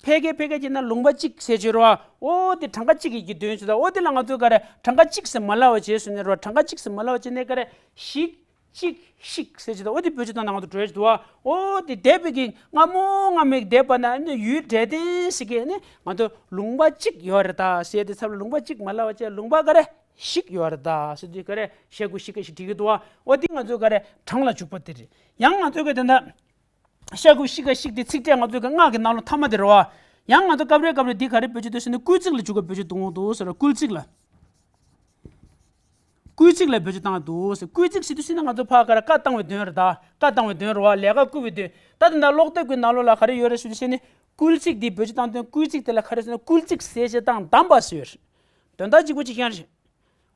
ཕལ་སྐད་ཕལ་སྐད་བྱས་ན་ལུང་པ་གཅིག་ཟེར་གྱི་རེད་བ། འོ་དེ་གྲངས་ཀ་གཅིག་གི་དོན་ཟེར་ད། འོ་དེ་ལ་ང་ཚོ་ག་རེ་གྲངས་ཀ་གཅིག་ཟེར་མ་ལབ་པ་བྱས་ཟེར་ནས་རེད་བ། གྲངས་ཀ་གཅིག་ཟེར་མ་ལབ་པ་བྱས་ནས་ག་རེ་ཞིག་གཅིག་ཞིག་ཟེར་གྱི་ད། འོ་དེ་བེད་སྤྱོད་བཏང་ན་ང་ཚོ་འགྲོ་ཡ་ཞིག་འདུག་བ། འོ་དེ་འདས་པའི་གི་སྔ་མོ་སྔ་མའི་འདས་པ་ན་ཨ་ནི་ཡུལ་འབྲས་ལྡན་ཟེར་གི་ནི་ང་ཚོ་ལུང་པ་གཅིག་ཡོད་རེད་ད་ཟེར་དེ་ཚབ་ལ་ལུང་པ་གཅིག་མ་ལབ་པ་བྱས་ལུང་པ་ག་རེ་ཞིག་ཡོད་རེད་ད་ཟེར་དུས་ག་རེ་ཞེ་དགུ་ཞིག་ག་ཞིག་བྲིས་ཀྱི་འདུག་བ། འོ་དེ་ང་ཚོ་ག་རེ་གྲངས་ལ་འཇུག་པ་དེ་རེད། ཡང་ང་ཚོ་ག་དེ་འདྲ། ཤ་ཁུ་ཤི་ཀ་ཤིག་དེ་ཚིག་ཕྲད་ང་ཚོའི་གི་སྔགས་ཀྱི་ནང་ལོགས་ཐ་མ་དེ་རེད་བ། ཡང་ང་ཚོ་སྐབས་རེ་སྐབས་རེ་འདི་ག་རེ་བེད་སྤྱོད་འདུག་ཟེར་ན་སྐུལ་ཚིག་ལ་འཇུག་ག་བེད་སྤྱོད་གཏོང་གི་འདུག་ཟེར་བ། སྐུལ་ཚིག་ལ། སྐུལ་ཚིག་ལ་བེད་སྤྱོད་བཏང་གི་འདུག་ཟེར། སྐུལ་ཚིག་ཟེར་དུས་ཟེར་ན་ང་ཚོ་ཕར་ག་རེ་བཀའ་བཏང་བའི་དོན་རེད་ད། བཀའ་བཏང་བའི་དོན་རེད་བ། ལས་ཀ་བསྐུལ་བའི་དོན། ད་དེ་འདྲ་ཀློག་དེབ་ཀྱི་ནང་ལོགས་ལ་ག་རེ་ཡོད་རེད་ཟེར་དུས་ཟེར་ནས་སྐུལ་ཚིག་འདི་བེད་སྤྱོད་བཏང་དོན་སྐུལ་ཚིག་དེ་ལ་ག་རེ་ཟེར་ན་སྐུལ་ཚིག་ཟེར་བྱས་དང་གདམས་པ་ཟེར་ཡོད་རེད། དོན་དག་གཅིག་པ་གཅིག་རྐྱང་རེད།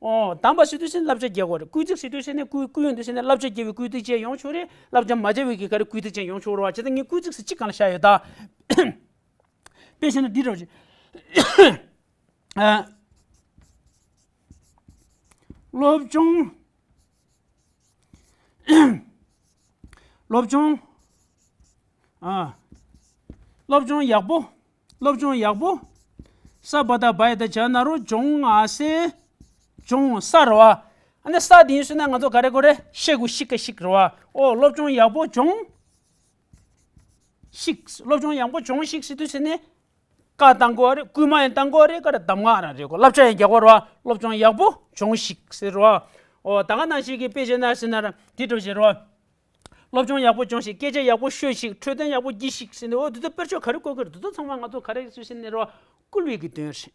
ཨོ། གདམས་པ་ཟེར་དུས་ཟེར་ན་བསླབ་བྱ་རྒྱག་དགོས་རེད། སྐུལ་ཚིག་ཟེར་དུས་ཟེར་ན་སྐུལ་སྐུལ་ཡོང་དུས་ཟེར་ན་བསླབ་བྱ་རྒྱག་པའི་སྐུལ་ཚིག་བྱས་ཡོང་ཆོག་རེད། བསླབ་བྱ་མ་བྱ་བའི་གི་ག་རེ་སྐུལ་ཚིག་བྱས་ཡོང་ཆོག་རེད་བ། བྱས་ཙང་ངས་སྐུལ་ཚིག་ཟེར་གཅིག་སྒང་ལ་བཞག་ཡོད་ད། དཔེ་བྱས་ན་འདི་འདྲ་བ་ཞིག་ཨ། སློབ་སྦྱོང་། སློབ་སྦྱོང་། ཨ། སློབ་སྦྱོང་ཡག་པོ། སློབ་སྦྱོང་ཡག་པོ། ས་བ་ད་བ་ཡ་ད་བྱ་ན་རོ་སྦྱོང་ང་སེ། སྦྱོང་ས་རེད་བ། ཨ་ནི་ས་དེ་ཡིན་ཟེར་ན་ང་ཚོ་ག་རེ་གོ་རེ་ཤེ་གུ་ཤི་ཀ་ཤིག་རེད་བ། ཨོ་སློབ་སྦྱོང་ཡག་པོ་སྦྱོང་ཤིག་སློབ་སྦྱོང་ཡག་པོ་སྦྱོང་ཤིག་ཟེར་དུས་ཟེར་ནས་བཀའ་བཏང་དགོས་རེད། སྐུལ་མ་ཡང་བཏང་དགོས་རེད། ག་རེ་གདམས་ངག་རང་རེད་གོ། བསླབ་བྱ་ཡང་རྒྱག་དགོས་རེད་བ། སློབ་སྦྱོང་ཡག་པོ་སྦྱོང་ཤིག་ཟེར་རེད་བ། ཨོ་ད་ག་ནང་བཞིན་གྱི་དཔེ་བྱས་ན་ཟེར་ན་ར་དེ་འགྲོ་བཞིན་རེད་བ། སློབ་སྦྱོང་ཡག་པོ་སྦྱོང་ཞིག་སྐད་ཆ་ཡག་པོ་ཤོད་ཞིག་འཕྲོད་བསྟེན་ཡག་པོ་གྱིས་ཤིག་ཟེར་ནས་འོ་དེ་ཚོ་དཔེར་བརྗོད་ག་རེ་བཀོད་ཀྱི་རེད། དེ་ཚོ་ཚང་མ་ང་ཚོ་ག་རེ་ཟེར་ཟེར་ནས་རེད་བ། བསྐུལ་བའི་གི་དོན་རེད།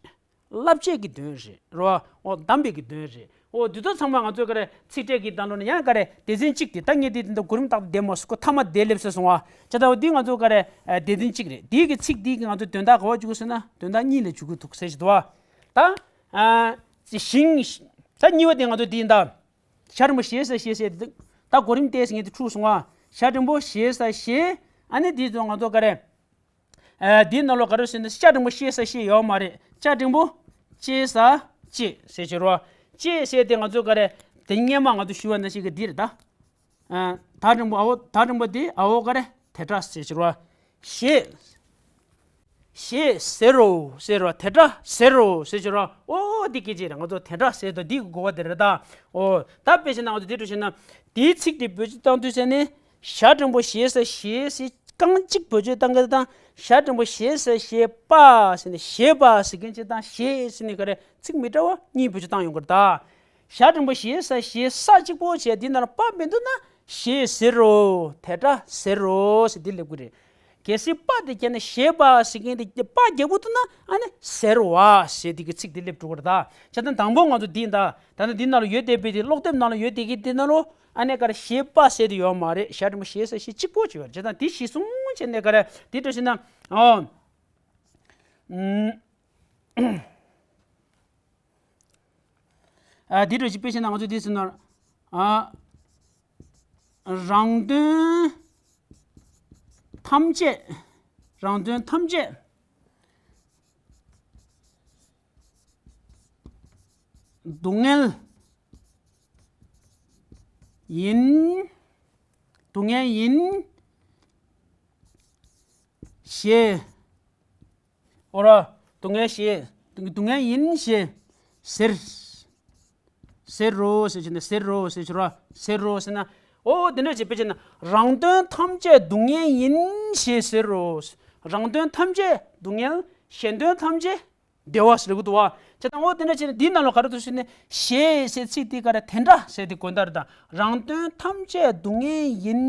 བསླབ་བྱའི་གི་དོན་རེད་རེད་བ། འོ་གདམས་པའི་གི་དོན་རེད། འོ་དེ་ཚོ་ཚང་མ་ང་ཚོ་ག་རེ་ཚིག་ཕྲད་ཀྱི་དང་ལོ་ན་ཡང་ག་རེ་སྡེ་ཚན་གཅིག་དེ་ད་ངས་དེ་དེ་འདྲ་གོ་རིམ་བཏགས་ཏེ་བསྡད་མ་སོང་། ཁོ་ཐ་མ་དེ་སླེབས་ས་སོང་བ། བྱས་ཙང་འོ་དེ་ང་ཚོ་ག་རེ་སྡེ་ཚན་གཅིག་རེད། དེའི་གི་ཚིག་དེའི་གི་ང་ཚོ་དོན་དག་ག་བ་འཇུག་ཟེར་ན་དོན་དག་གཉིས་ལ་འཇུག་གི་འདུག་ཟེར་གྱི་འདུག་བ། ད་ཨ་ཞིང་ད་གཉིས་པ་དེ་ང་ཚོ་དེ་ཡིན་ད། ཞྭ་འགྲེང་བུ་ཞེ་ས་ཞེ་ཟེར་ད་གོ་རིམ་ཏོག་ཙམ་ངས་དེ་འཁྲུགས་སོང་བ། ཞྭ་འགྲེང་བུ་ཞེ་ས་ཞེ། ཨ་ནི་དེའི་ཚོ་ང་ཚོ་ག་རེ། ཨ་དེའི་ནང་ལོགས་ག་རེ་ཟེར་ན་ཤ་འགྲེང་བུ་ཤེ་ས་ཤེ་ཡོད་མ་རེད། ཤ་འགྲེང་བུ་ཅེ་ས་ཅེ་ཟེར་གྱི་རོ། ཅེ་ཟེར་དེ་ང་ཚོ་ག་རེ་དེ་སྔོན་མ་ང་ཚོ་ཞུ་བ་ནང་བཞིན་གི་འདི་རེད་ད། ཨ་ད་འགྲེང་བུ་ཨའོ་ད་འགྲེང་བུ་དེ་ཨའོ་ག་རེ་དེ་འདྲ་ཟེར་གྱི་རོ། ཞེས། ཞེས་ཟེར་རོ་ཟེར་རོ་དེ་འདྲ་ཟེར་རོ་ཟེར་གྱི་རོ། ཨོ་འདི་སྐད་ཅེས་རེད། ང་ཚོ་དེ་འདྲ་ཟེར་དོ་འདི་གི་གོ་བ་དེ་རེད་ད། ཨོ་ད་དཔེ་བྱས་ན་ང་ཚོ་དེ་འདྲ་བྱས་ན་དེའི་ཚིག་དེ་བེད་སྤྱོད་བཏང་དུས་ཟེར་ནས། ཞྭ་འགྲེང་བུ་ཞེ་ས་ཞེ་ཟེར་རྐང་གཅིག་བེད་སྤྱོད་བཏང་གི་དང་ཞྭ་འགྲེང་བུ་ཞེ་ས་ཞེ་པ་ཟེར་ནས་ཞེ་པ་ཟེར་མཁན་གཅིག་དང་ཞེ་ཟེར་ནས་ག་རེ་ཚིག་མི་འདྲ་བ་གཉིས་བེད་སྤྱོད་བཏང་ཡོང་གི་རེད་ད། ཞྭ་འགྲེང་བུ་ཞེ་ས་ཞེ་ས་གཅིག་པོ་བྱས་འདི་ནང་ལ་པ་མི་འདུག་ན་ཞེས་ཟེར་རོ་དེ་འདྲ་ཟེར་རོ་ཟེར་འདི་སླེབས་ཀྱི་རེད། གལ་སྲིད་པ་དེ་བརྒྱབ་ན་ཞེས་པ་ཟེར་མཁན་དེ་པ་རྒྱག་དགོས་འདུག་ན་ཨ་ནི་ཟེར་བ་ཟེར་འདི་གི་ཚིག་འདི་སླེབས་འགྲོ་གི་རེད་ད། བྱས་ཙང་དང་པོ་ང་ཚོ་འདི་ཡིན་ད། ད་ནི་འདི་ནང་ལ་ཡོད་བསྡད་པའི་དེ་ཀློག་དེབ་ནང་ལ་ཡོད་བསྡད་ཀྱི་དེ་ནང་ལོ། ཨ་ནི་ག་རེ་ཞེས་པ་ཟེར་དེ་ཡོད་མ་རེད། ཞྭ་འགྲེང་བུ་ཞེས་ས་ཞེས་གཅིག་པོ་ཅིག་ཡོད་རེད། བྱས་ཙང་དེ་གཞི་བཟུང་བྱས་ནས་ག་རེ་དེ་འདྲ་བྱས་ན། ཨོ། ཨ་དེ་འདྲ་ཞིག་དཔེ་བྱས་ན་ང་ཚོ་དེ་ཟེར་ན། ཨ་རང་དོན་ཐམས་ཅད། རང་དོན་ཐམས་ཅད་སྡུག་བསྔལ་ཡིན། སྡུག་བསྔལ་ཡིན་ཞེས། ཨོ་ར། སྡུག་བསྔལ་ཞེས། སྡུག་བསྔལ་ཡིན་ཞེས་ཟེར། ཟེར་རོ་ཟེར་བྱས་ན་ཟེར་རོ་ཟེར་བྱས་རོ་ཟེར་རོ་ཟེར་ན། ཨོ་དེ་འདྲ་བྱས་དཔེ་བྱས་ན་རང་དོན་ཐམས་ཅད་སྡུག་བསྔལ་ཡིན་ཞེས་ཟེར་རོ། རང་དོན་ཐམས་ཅད་སྡུག་བསྔལ། གཞན་དོན་ཐམས་ཅད་བདེ་བ་ཟེར་གི་འདུག་བ། བྱས་ཙང་ཨོ་དེ་འདྲ་བྱས་ན་འདིའི་ནང་ལ་ག་རེ་འདུག་ཟེར་ན་ཞེས་ཟེར་ཚིག་དེ་ག་རེ་དེ་འདྲ་ཟེར་དེ་དགོས་འདུག་རེད་ད། རང་དོན་ཐམས་ཅད་སྡུག་བསྔལ་ཡིན་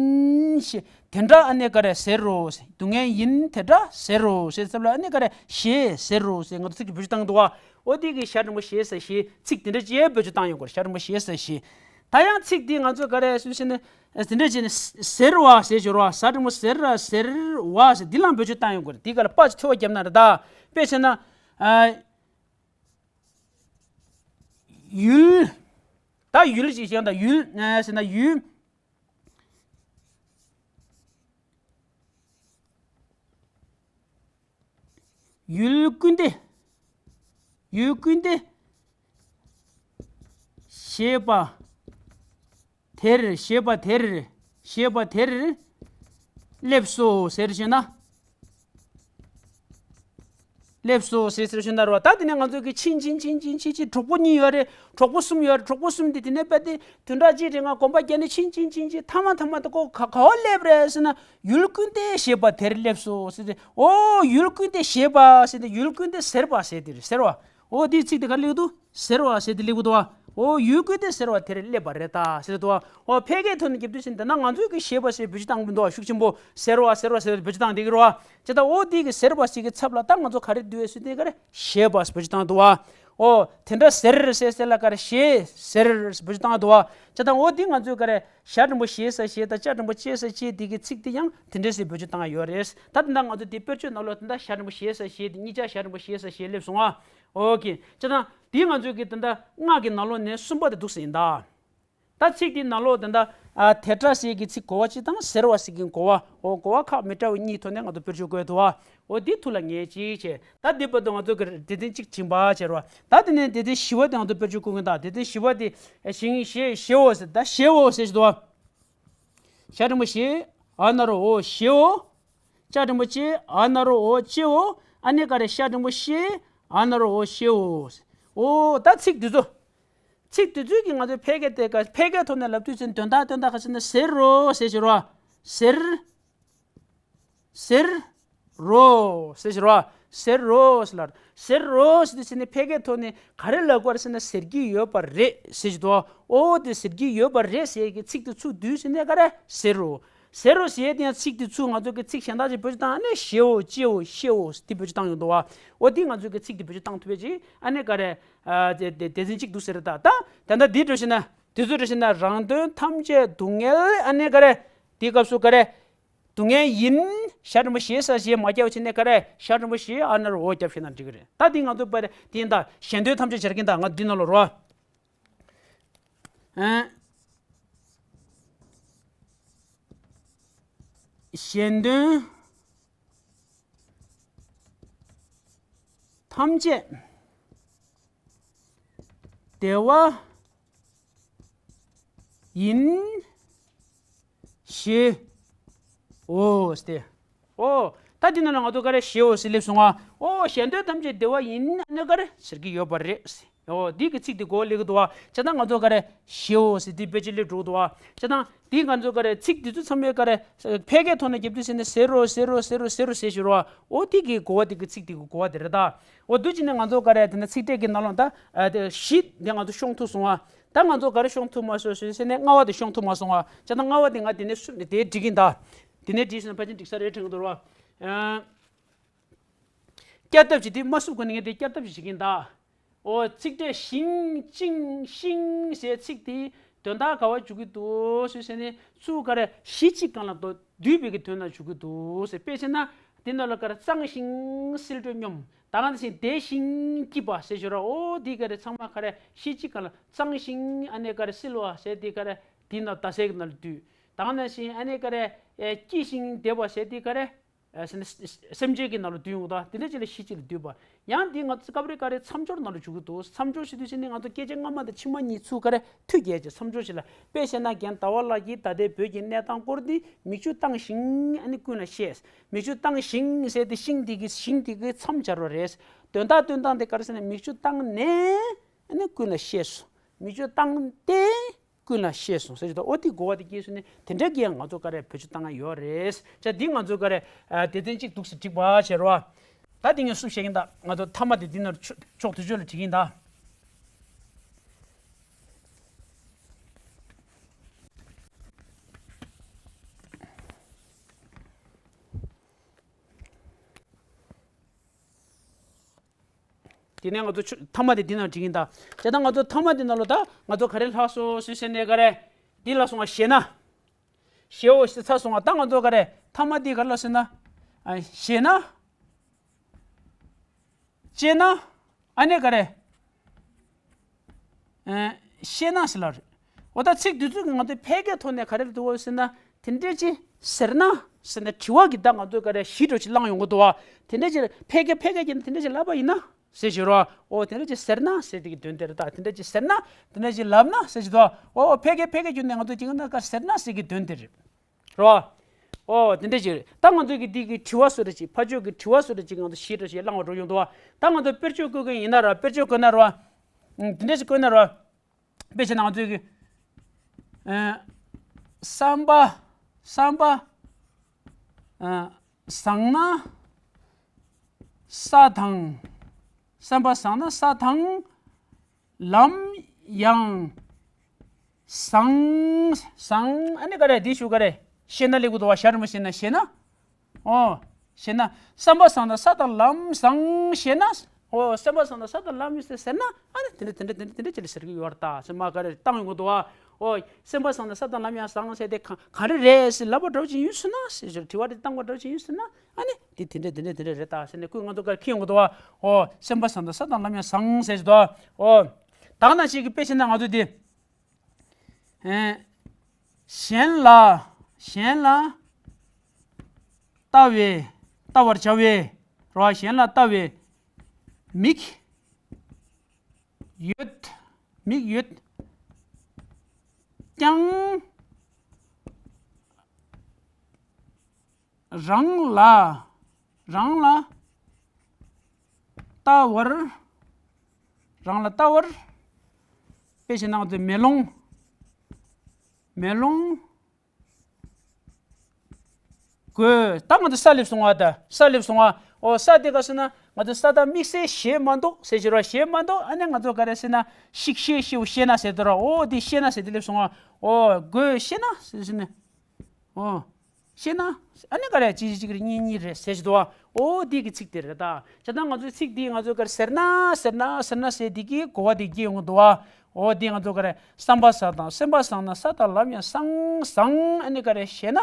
ཞེས་དེ་འདྲ་ཨ་ནི་ག་རེ་ཟེར་རོ། སྡུག་བསྔལ་ཡིན་དེ་འདྲ་ཟེར་རོ་ཟེར་ཙམ་ལ་ཨ་ནི་ག་རེ་ཞེས་ཟེར་རོ་ཟེར་ང་ཚོ་ཚིག་གི་བེད་སྤྱོད་བཏང་གི་འདུག་བ། ཨོ་དེ་གི་ཞྭ་འགྲེང་བུ་ཞེས་ཟེར་ཞེས་ཚིག་དེ་འདྲ་ཅིག་བེད་སྤྱོད་བཏང་ཡོང་གི་རེད། ཞྭ་འགྲེང་བུ་ཞེས་ཟེར་ཞེས། ད་ཡང་ཚིག་དེ་ང་ཚོ་ག་རེ་ཟེར་ཟེར་ན་དེ་འདྲ་བྱས་ནས་ཟེར་བ་ཞེས་སྦྱོར་བ། ཞྭ་འགྲེང་བུ་ཟེར་ར་ཟེར་བ་ཞེས་འདི་ལའང་བེད་སྤྱོད་བཏང་ཡོང་གི་རེད། དེ་ག་ལ་པ་ཅིག་ཐོལ་བ་བརྒྱབ་ན་རེད་ད། དཔེ་བྱས་ན། ཨ། ཡུལ། ད་ཡུལ་ཅིག་བཤད་ན། ད་ཡུལ་ཟེར་ན་ཡུལ། ཡུལ་ཀུན་ཏེ། ཡུལ་ཀུན་ཏེ། ཞེས་པ་དེར། ཞེས་པ་དེར། ཞེས་པ་དེར། སླེབས་སོ་ཟེར་ཞུ་ན། སླེབས་སོ་ཟེར་ཟེར་ཞུ་ན་རོ། ད་དེ་ནས་ང་ཚོ་གི་ཕྱིན་ཕྱིན་ཕྱིན་ཕྱིན་ཕྱིན་ཕྱིན་གྲོགས་པོ་གཉིས་ཡོད་རེད། གྲོགས་པོ་གསུམ་ཡོད་རེད། གྲོགས་པོ་གསུམ་དེ་དེ་ནས་བལྟས་ཏེ་བདུན་ཕྲག་གཅིག་རིང་ང་གོམ་པ་བརྒྱབ་ནས་ཕྱིན་ཕྱིན་ཕྱིན་ཕྱིན་མཐའ་མ་མཐའ་མ་དེ་ཁོ་ག་ག་བ་སླེབས་རེད་ཟེར་ན། ཡུལ་ཀུན་ཏེ་ཞེས་པ་དེར་སླེབས་སོ་ཟེར་ཏེ། ཨོ་ཡུལ་ཀུན་ཏེ་ཞེས་པ་ཟེར་ཏེ། ཡུལ་ཀུན་ཏེ་ཟེར་བ་ཟེར་ཏེ་རེད། ཟེར་བ། ཨོ་དེའི་ཚིག་དེ་ག་སླེབས་འདུག་ཟེར་བ་ཟེར་ཏེ་སླེབས་འདུག་བ། ཨོ་ཡུལ་ཀུན་ཏེ་ཟེར་བ་དེར་སླེབས་པ་རེད་ད་ཟེར་འདུག་བ། ཨོ་ཕལ་སྐད་ཐོག་ནས་རྒྱབ་དུས་ཟེར་ན། ད་ང་ཚོས་ཀྱི་ཞེས་པ་ཟེར་བེད་སྤྱོད་བཏང་གི་མི་འདུག་བ། ཤུགས་ཆེན་པོ་ཟེར་བ་ཟེར་བ་ཟེར་བེད་སྤྱོད་བཏང་བསྡད་ཀྱི་རེད་བ། ཇི་ལྟར་ཨོ་དེ་གི་ཟེར་བ་ཟེར་གྱི་ཚབ་ལ་ད་ང་ཚོ་ག་རེ་འདུག་ཟེར་དུས་ག་རེ་ཞེས་པ་བེད་སྤྱོད་བཏང་འདུག་བ། ཨོ་དེ་འདྲ་ཟེར་ཟེར་ཟེར་ལ་ག་རེ་ཞེས་ཟེར་བེད་སྤྱོད་བཏང་འདུག་བ། ཇི་ལྟར་ཨོ་དེ་ང་ཚོས་ག་རེ་ཞ་འགྲེང་བུ་ཞེས་ས་ཞེས་དང་ཅ་འགྲེང་བུ་ཅེས་ས་ཅེས་དེ་གི་ཚིག་དེ་ཡང་དེ་འདྲ་ཟེར་བེད་སྤྱོད་བཏང་ཡོད་རེད། ད་དེ་འདྲ་ང་ཚོ་དེ་དཔེར་བརྗོད་ནང་ལོགས་དེ་འདྲ་ཞ་འགྲེང་བུ་ཞེས་ས་ཞེས་དེ་གཉིས་ཆ་ཞ་འགྲེང་བུ་ཞེས་ས་ཞེས་སླེབས་སོང་ང་། ཨོ་ཁེ། ཇི་ལྟར་དེ་ང་ཚོས་གི་དེ་འདྲ་སྔགས་ཀྱི་ནང་ལོགས་ནས་གསུམ་པ་དེ་འདུག་ཟེར་ཡིན་ད། ད་ཚིག་དེའི་ནང་ལོགས་དེ་འདྲ། ཨ་དེ་འདྲ་ཟེར་གྱི་ཚིག་གོ་བ་གཅིག་དང་ཟེར་བ་ཟེར་གྱི་གོ་བ། ཨོ་གོ་བ་ཁག་མི་འདྲ་བ་གཉིས་ཐོག་ནས་ང་ཚོ་དཔེར་བརྗོད་བཀོད་འདུག་བ། ཨོ་འདི་ཐུགས་ལ་ངེས་ཅིག་བྱས། ད་འདི་བར་དུ་ང་ཚོ་གི་སྡེ་ཚན་གཅིག་བྱིན་པ་བྱས་རོ། ད་དེ་ནས་སྡེ་ཚན་བཞི་བ་དེ་ང་ཚོ་དཔེར་བརྗོད་བཀོད་མཁན་དང་། སྡེ་ཚན་བཞི་བ་དེ་ཨ་ཞིང་ཞེས་ཞེའོ་ཟེར། ད་ཞེའོ་ཟེར་ཞིག་འདུག་བ། ཞ་འགྲེང་བུ་ཞེ། འ་ན་རོ་འོ། ཞེའོ། ཅ་འགྲེང་བུ་ཅེ། འ་ན་རོ་འོ། ཅེའོ། ཨ་ནི་ག་རེ། ཤ་འགྲེང་བུ་ཤེ། འ་ན་རོ་འོ། ཤེའོ། ཨོ་ད་ཚིག་འདི་ཚོ། ཚིག་འདི་ཚོའི་གི་ང་ཚོའི་ཕལ་སྐད་དེ་ག་ཕལ་སྐད་ཐོག་ནས་ལབ་དུས་ཙམ་དོན་དག་དོན་དག་ག་ཟེར་ན་ཟེར་རོ་ཟེར་ཞིག་རོ། ཟེར། ཟེར་རོ་ཟེར་ཞིག་རོ། ཟེར་རོ་ཟེར་ལ། ཟེར་རོ་ཟེར་དུས་ཙམ་ནས་ཕལ་སྐད་ཐོག་ནས་ག་རེ་ལབ་དགོས་རེད་ཟེར་ན། ཟེར་གྱི་ཡོད་པ་རེད་ཟེར་ཞིག་འདུག་ཨོ་དེ་ཟེར་གྱི་ཡོད་པ་རེད་ཟེར་གྱི་ཚིག་དེ་ཚུར་བསྡུས་ཟེར་ནས་ག་རེ་ཟེར་རོ། ཟེར་རོ་ཟེར་དེ་ཡང་ཚིག་དེ་ཚུར་ང་ཚོ་གི་ཚིག་གཞན་དག་ཅིག་བེད་སྤྱོད་བཏང་ནས་ཞེའོ་ཅེའོ་ཤེའོ་དེ་བེད་སྤྱོད་བཏང་ཡོང་འདུག་བ། འོ་དེ་ང་ཚོ་གི་ཚིག་དེ་བེད་སྤྱོད་བཏང་ཐུབ་པའི་ཅིག་ཨ་ནི་ག་རེ། ཨ་དེ་དེ་སྡེ་ཚན་གཅིག་འདུག་ཟེར་ད། ད་ད་ལྟ་འདི་འགྲོ་ཤེ་ན། དེ་ཚོ་འགྲོ་ཤེ་ན། རང་དོན་ཐམས་ཅད་སྡུག་བསྔལ། ཨ་ནི་ག་རེ། དེའི་སྐབས་སུ་ག་རེ། སྡུག་བསྔལ་ཡིན། ཤ་འགྲེང་བུ་ཞེ་ས་ཞེ་མ་རྒྱབ་བྱས་ནས་ག་རེ། ཤ་འགྲེང་བུ་ཞེ་འ་ན་རོ་འོ་རྒྱབ་བྱས་ན་འགྲིག་གི་རེད། ད་འདི་ང་ཚོ་པ་རེ་དེ་ཡིན་ད། གཞན་དོན་ཐམས་ཅད་སྦྱར་གྱིན་ད། ང་འདི་ནང་ལོགས་རོ། ཨ། གཞན་དོན་ཐམས་ཅད་བདེ་བ་ཡིན་ཞེས་འོ་སྟེ། ཨོ། ད་འདི་ནང་ལ་ང་ཚོ་ག་རེ་ཞེའོ་ཟེར་སླེབས་སོང་ང་། ཨོ་གཞན་དོན་ཐམས་ཅད་བདེ་བ་ཡིན་ཨ་ནི་ག་རེ་ཟེར་གྱི་ཡོད་པ་རེད། ཨོ་འདི་གི་ཚིག་འདི་གོ་སླེབས་ཀྱི་འདུག་བ། བྱས་ཙང་ང་ཚོ་ག་རེ་ཞེའོ་ཟེར་འདི་དཔེ་ཆ་སླེབས་འགྲོ་གི་འདུག་བ། བྱས་ཙང་འདི་ང་ཚོ་ག་རེ་ཚིག་འདི་ཚོ་ཚང་མས་ག་རེ་ཕལ་སྐད་ཐོག་ནས་རྒྱབ་དུས་ཟེར་ནས་ཟེར་རོ་ཟེར་རོ་ཟེར་རོ་ཟེར་རོ་ཟེར་ཞུ་རོ། ཨོ་འདི་གི་གོ་བ་འདི་གི་ཚིག་འདི་གི་གོ་བ་འདི་རེད་ད། ཨོ་འདུག་བྱས་ནས་ང་ཚོ་ག་རེ་དེ་ནས་ཚིག་ཕྲད་ཀྱི་ནང་ལོགས་ད་ཨ་དེ་བཞི་འདི་ང་ཚོ་ཤོང་ཐུབ་སོང་བ། ད་ང་ཚོ་ག་རེ་ཤོང་ཐུབ་མ་སོང་ཟེར་ནས་ལྔ་བ་དེ་ཤོང་ཐུབ་མ་སོང་བ། བྱས་ཙང་ལྔ་བ་དེ་ང་དེ་ནས་སུ་དེ་འགྲིག་གིན་ད། དེ་ནས་འགྲིག་ཟེར་ན་ཕལ་ཆེར་འགྲིག་ས་རེད་དྲན་གྱི་འདུག་རོ། ཨ། བསྐྱར་ལྡབ་བྱེད་དུས་མ་བསུབ་གོང་ནས་ངས་དེ་བསྐྱར་ལྡབ་ཞིག་བྱེད་ཀྱིན་གདའ། ཨོ་ཚིག་ཕྲད་ཞིང་ཅིང་ཤིང་ཟེར་ཚིག་དེ་དོན་དག་ག་བ་འཇུག་གི་འདུག་ཟེར་ཟེར་ནས་ཚུར་ག་རེ་གཞི་གཅིག་སྒང་ལ་བསྡུས་པའི་གི་དོན་ལ་འཇུག་གི་འདུག་ཟེར། དཔེ་བྱས་ན་དེ་ནང་ལ་ག་རེ་གཙང་ཞིང་བསིལ་དྲོད་སྙོམས། ད་ག་ནང་བཞིན་བདེ་ཞིང་སྐྱིད་པ་ཟེར་ཞོར་ཨོ་དེ་ག་རེ་ཚང་མ་ག་རེ་གཞི་གཅིག་སྒང་ལ་གཙང་ཞིང་ཨ་ནེ་ག་རེ་བསིལ་བ་ཟེར་དེ་ག་རེ་དེ་ནང་ད་ཟེར་གི་ནང་ལ་བསྡུས། ད་ག་ནང་བཞིན་ཨ་ནེ་ག་རེ་སྐྱིད་ཞིང་བདེ་བ་ཟེར་དེ་ག་རེ། ཨ་སེམས་ཅན་གྱི་ནང་ལ་བསྡུས་ཡོང་དང་དེ་འདྲ་ཅིག་ལ་གཞི་གཅིག་ལ་བསྡུས་པ། ཡང་འདི་ང་ཚོ་སྐབས་རེ་ག་རེ་མཚམས་སྦྱོར་ནང་ལ་འཇུག་གི་འདུག་མཚམས་སྦྱོར་ཞུ་དུས་ཙམ་ནས་ང་ཚོ་སྐད་ཆ་སྔ་མ་དང་ཕྱི་མ་གཉིས་ཚུར་ག་རེ་མཐུད་རྒྱག་ཅིག་མཚམས་སྦྱོར་ཞིག་ལ། དཔེ་བཤད་ན་རྒན་ཟླ་བ་ལགས་ཀྱིས་ད་ལྟའི་བོད་ཀྱི་གནས་སྟངས་སྐོར་འདི་མིག་ཆུ་བཏང་ཞིང་ཨ་ནི་ཀུན་ལ་བཤད། མིག་ཆུ་བཏང་ཞིང་ཟེར་ཏེ་ཤིང་འདི་གི་ཤིང་འདི་གི་མཚམས་སྦྱར་བ་རེད། དོན་དག་སྟོན་སྟངས་དེ་ག་རེ་ཟེར་ན་མིག་ཆུ་བཏང་ནས་ཨ་ནི་ཀུན་ལ་བཤད་སོང་། མིག་ཆུ་བཏང་སྟེ། ཀུན་ལ་ཤེས་སོང་ཟེར་གྱི་འདུག་ཨོ་དེ་གོ་བ་དེ་སྐྱེས་སོང་ནས་དེ་འདྲ་གི་ཡང་ང་ཚོ་ག་རེ་བེད་སྤྱོད་བཏང་ཡ་ཡོད་རེད། ཅག་འདི་ང་ཚོ་ག་རེ་ཨ་སྡེ་ཚན་གཅིག་འདུག་སེ་བསྒྲིགས་པ་བྱས་རོགས། ད་དེ་ངས་སུབ་བཤད་ཀྱིན་གདའ། ང་ཚོ་མཐའ་མ་དེ་འདི་ནང་ཕྱོགས་དེ་ཚོ་ལ་བསྒྲིགས་ཀྱིན་གདའ། དེ་ནས་ང་ཚོ་ཆུ་མཐའ་མ་དེ་འདི་ནང་བྲིས་ཀྱིན་གདའ། བྱས་ཙང་ང་ཚོ་མཐའ་མ་དེ་ནང་ལོ་ད་ང་ཚོ་ག་རེ་ལྷག་སོང་ཟེར་ཟེར་ནས་ག་རེ། འདི་ལ་སོང་བ་ཞེ་ན། ཞེའོ་ཞེས་ཚར་སོང་བ། ད་ང་ཚོ་ག་རེ་མཐའ་མ་འདི་ག་རེ་ལ་ཟེར་ན། ཨ་ཞེ་ན། ཅེ་ན། ཨ་ནེ་ག་རེ། ཨ་ཤེ་ན་ཟེར་ལ་རེད། འོ་ད་ཚིག་འདི་ཚོ་གི་ང་ཚོ་ཕལ་སྐད་ཐོག་ནས་ག་རེ་འདུག་ཟེར་ན། དེ་འདྲས་ཅིག་ཟེར་ན་ཟེར་ན་དྲི་བ་གི་ད་ང་ཚོ་ག་རེ་གཞི་འདྲ་ཅིག་བསླངས་ཡོང་གི་འདུག་བ། དེ་འདྲས་ཅིག་ཕལ་སྐད་ཕལ་སྐད་ཀྱི་དེ་འདྲས་ཅིག་ལབ་པ་ཡིན་ན་ཟེར་ཞུ་རོགས། འོ་དེ་འདྲས་ཅིག་ཟེར་ན་ཟེར་དེ་གི་དོན་དེ་རེད། ད་དེ་འདྲས་ཅིག་ཟེར་ན་དེ་འདྲས་ཅིག་ལབ་ན་ཟེར་ཞུ་དོ། འོ་ཕལ་སྐད་ཕལ་སྐད་བརྒྱུད་ནས་ང་ཚོ་ཅིག་ན་ག་ཟེར་ན་ཟེར་གི་དོན་དེ་རེད། རོ། ཨོ་དེ་འདྲ་ཅིག་རེད། ད་ང་ཚོས་ཀྱི་འདི་གི་དྲི་བ་བཟོ་འདྲ་ཅིག་ཕར་ཕྱོགས་ཀྱི་དྲི་བ་བཟོ་འདྲ་ཅིག་ང་ཚོ་ཞིབ་འདྲ་ཞིག་བླངས་པ་འགྲོ་ཡོང་འདུག་བ། ད་ང་ཚོ་དཔེར་བརྗོད་བཀོད་མཁན་ཡིན་ན་ར། དཔེར་བརྗོད་བཀོད་ན་ར། ཨུམ། དེ་འདྲ་ཞིག་བཀོད་ན་ར། དཔེ་བྱས་ན་ང་ཚོས་ཀྱི། ཨ། བསམ་པ། བསམ་པ། ཨ། བཟང་ན། ས་དང་། བསམ་པ་བཟང་ན་ས་དང་། ལམ་ཡང་བཟང་། བཟང་། ཨ་ནི་ག་རེ་འདི་ཞུ་ག་རེ། ཤེས་ན་ལེགས་པོ་འདུག་བ། ཞར་མ་ཤེས་ན་ཤེས་ན། ཨོ། ཤེས་ན། བསམ་པ་བཟང་དང་ས་དང་ལམ་བཟང་ཤེས་ན། ཨོ། བསམ་པ་བཟང་དང་ས་དང་ལམ་ཡོད་ཟེར་ཟེར་ན། ཨ་ནི་དེ་འདྲ་དེ་འདྲ་དེ་འདྲ་དེ་འདྲ་ཅིག་ལ་ཟེར་གི་ཡོད་རེད་ད་ཟེར་མ་ག་རེ་བཏང་ཡོང་གི་འདུག་བ། ཨོ། བསམ་པ་བཟང་དང་ས་དང་ལམ་ཡང་བཟང་ཟེར་དེ་ག་ག་རེ་རེད་ཟེར་ལབ་པ་འདྲ་བོ་ཅིག་ཡིན་ཟེར་ན་ཟེར་ཞོར་དྲི་བ་དེ་བཏང་པ་འདྲ་བོ་ཅིག་ཡིན་ཟེར་ན། ཨ་ནི་འདི་དེ་འདྲ་དེ་འདྲ་དེ་འདྲ་རེད་ད་ཟེར་ནས་ཁོས་ང་ཚོ་ག་རེ་ཁྱེར་ཡོང་གི་འདུག་བ། ཨོ། སེམས་པ་བཟང་དང་ས་དང་ལམ་ཡང་བཟང་ཟེར་གྱི་འདུག་བ། ཨོ། ད་ག་ནང་བཞིན་གྱི་དཔེ་བྱས་ན་ང་ཚོ་འདི། ཨེ། གཞན་ལ། གཞན་ལ། ལྟ་བའི། ལྟ་བར་བྱ་བའི། རོ། གཞན་ལ་ལྟ་བའི། མིག་ཡོད། མིག་ཡོད། ཀྱང་། རང་ལ། རང་ལ། ལྟ་བར། རང་ལ་ལྟ་བར། དཔེ་བྱས་ན་ང་ཚོ་མེ་ལོང་། མེ་ལོང་དགོས། ད་ང་ཚོ་ས་སླེབས་སོང་བ། ད་ས་སླེབས་སོང་བ། ཨོ། ས་དེ་ག་ཟེར་ན་ང་ཚོ་ས་དང་དམིགས་བསལ་ཞེས་མ་འདུག་ཟེར་ཞེས་ར། ཞེས་མ་འདུག་ཨ་ནི་ང་ཚོ་ག་རེ་ཟེར་ན་ཤིག་ཤེས་ཤེའུ་ཤེ་ན་ཟེར་དུ་ར། ཨོ་དེ་ཤེ་ན་ཟེར་དེ་སླེབས་སོང་བ། ཨོ། དགོས་ཤེ་ན་ཟེར་ཟེར་ནས། ཨོ། ཤེ་ན། ཨ་ནི་ག་རེ་གཅིག་གཅིག་རེ་གཉིས་གཉིས་རེ་ཟེར་ཞིག་འདུག་བ། ཨོ་དེ་གི་ཚིག་དེ་རེད་ད། བྱས་ཙང་ང་ཚོའི་ཚིག་འདི་ང་ཚོས་ག་རེ་ཟེར་ན་ཟེར་ན་ཟེར་ན་ཟེར་དེ་གི་གོ་བ་དེ་སྐྱེ་ཡོང་གི་འདུག་བ། ཨོ་དེ་ང་ཚོ་ག་རེ་བསམ་པ་བཟང་དང་སེམས་པ་བཟང་ན་ས་དང་ལམ་ཡང་བཟང་བཟང་ཨ་ནི་ག་རེ་ཤེ་ན།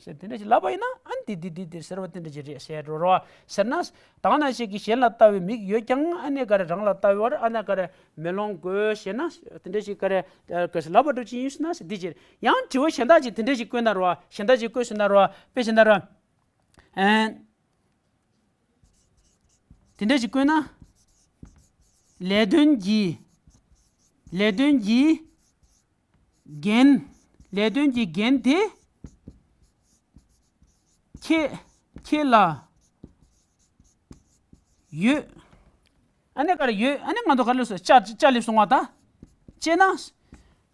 ཟེར་དེ་འདྲ་ཞིག་ལབ་པ་ཡིན་ན་ཨ་ནི་འདི་འདི་འདི་འདི་ཟེར་བ་དེ་འདྲ་ཞིག་རེད་ཟེར་འགྲོ་རོགས་ཟེར་ན། ད་ག་ནང་བཞིན་གྱི་གཞན་ལ་ལྟ་བའི་མིག་ཡོད་ཀྱང་ཨ་ནི་ག་རེ་རང་ལ་ལྟ་བའི་བར་ཨ་ནི་ག་རེ་མེ་ལོང་དགོས་ཞེ་ན། དེ་འདྲ་ཞིག་ག་རེ་ག་རེ་ལབ་པ་འདྲ་ཅིག་ཡིན་ཟེར་ན་ཟེར་འདི་ཅིག་རེད། ཡང་དྲི་བ་གཞན་དག་ཅིག་དེ་འདྲ་ཞིག་བཀོད་ན་རོགས། གཞན་དག་ཅིག་བཀོད་ཟེར་ན་རོགས། དཔེ་ཟེར་ན་རོགས། ཨན། དེ་འདྲ་ཞིག་བཀོད་ན། ལས་དོན་གྱི། ལས་དོན་གྱི། འགན། ལས་དོན་གྱི་འགན་དེ། ཁྱེད། ཁྱེད་ལ། ཡོད། ཨ་ནི་ག་རེ་ཡོད། ཨ་ནི་ང་ཚོ་ག་རེ་ལབ་སོང་། ཅ་ཅ་སླེབས་སོང་བ་ད། ཅེ་ན།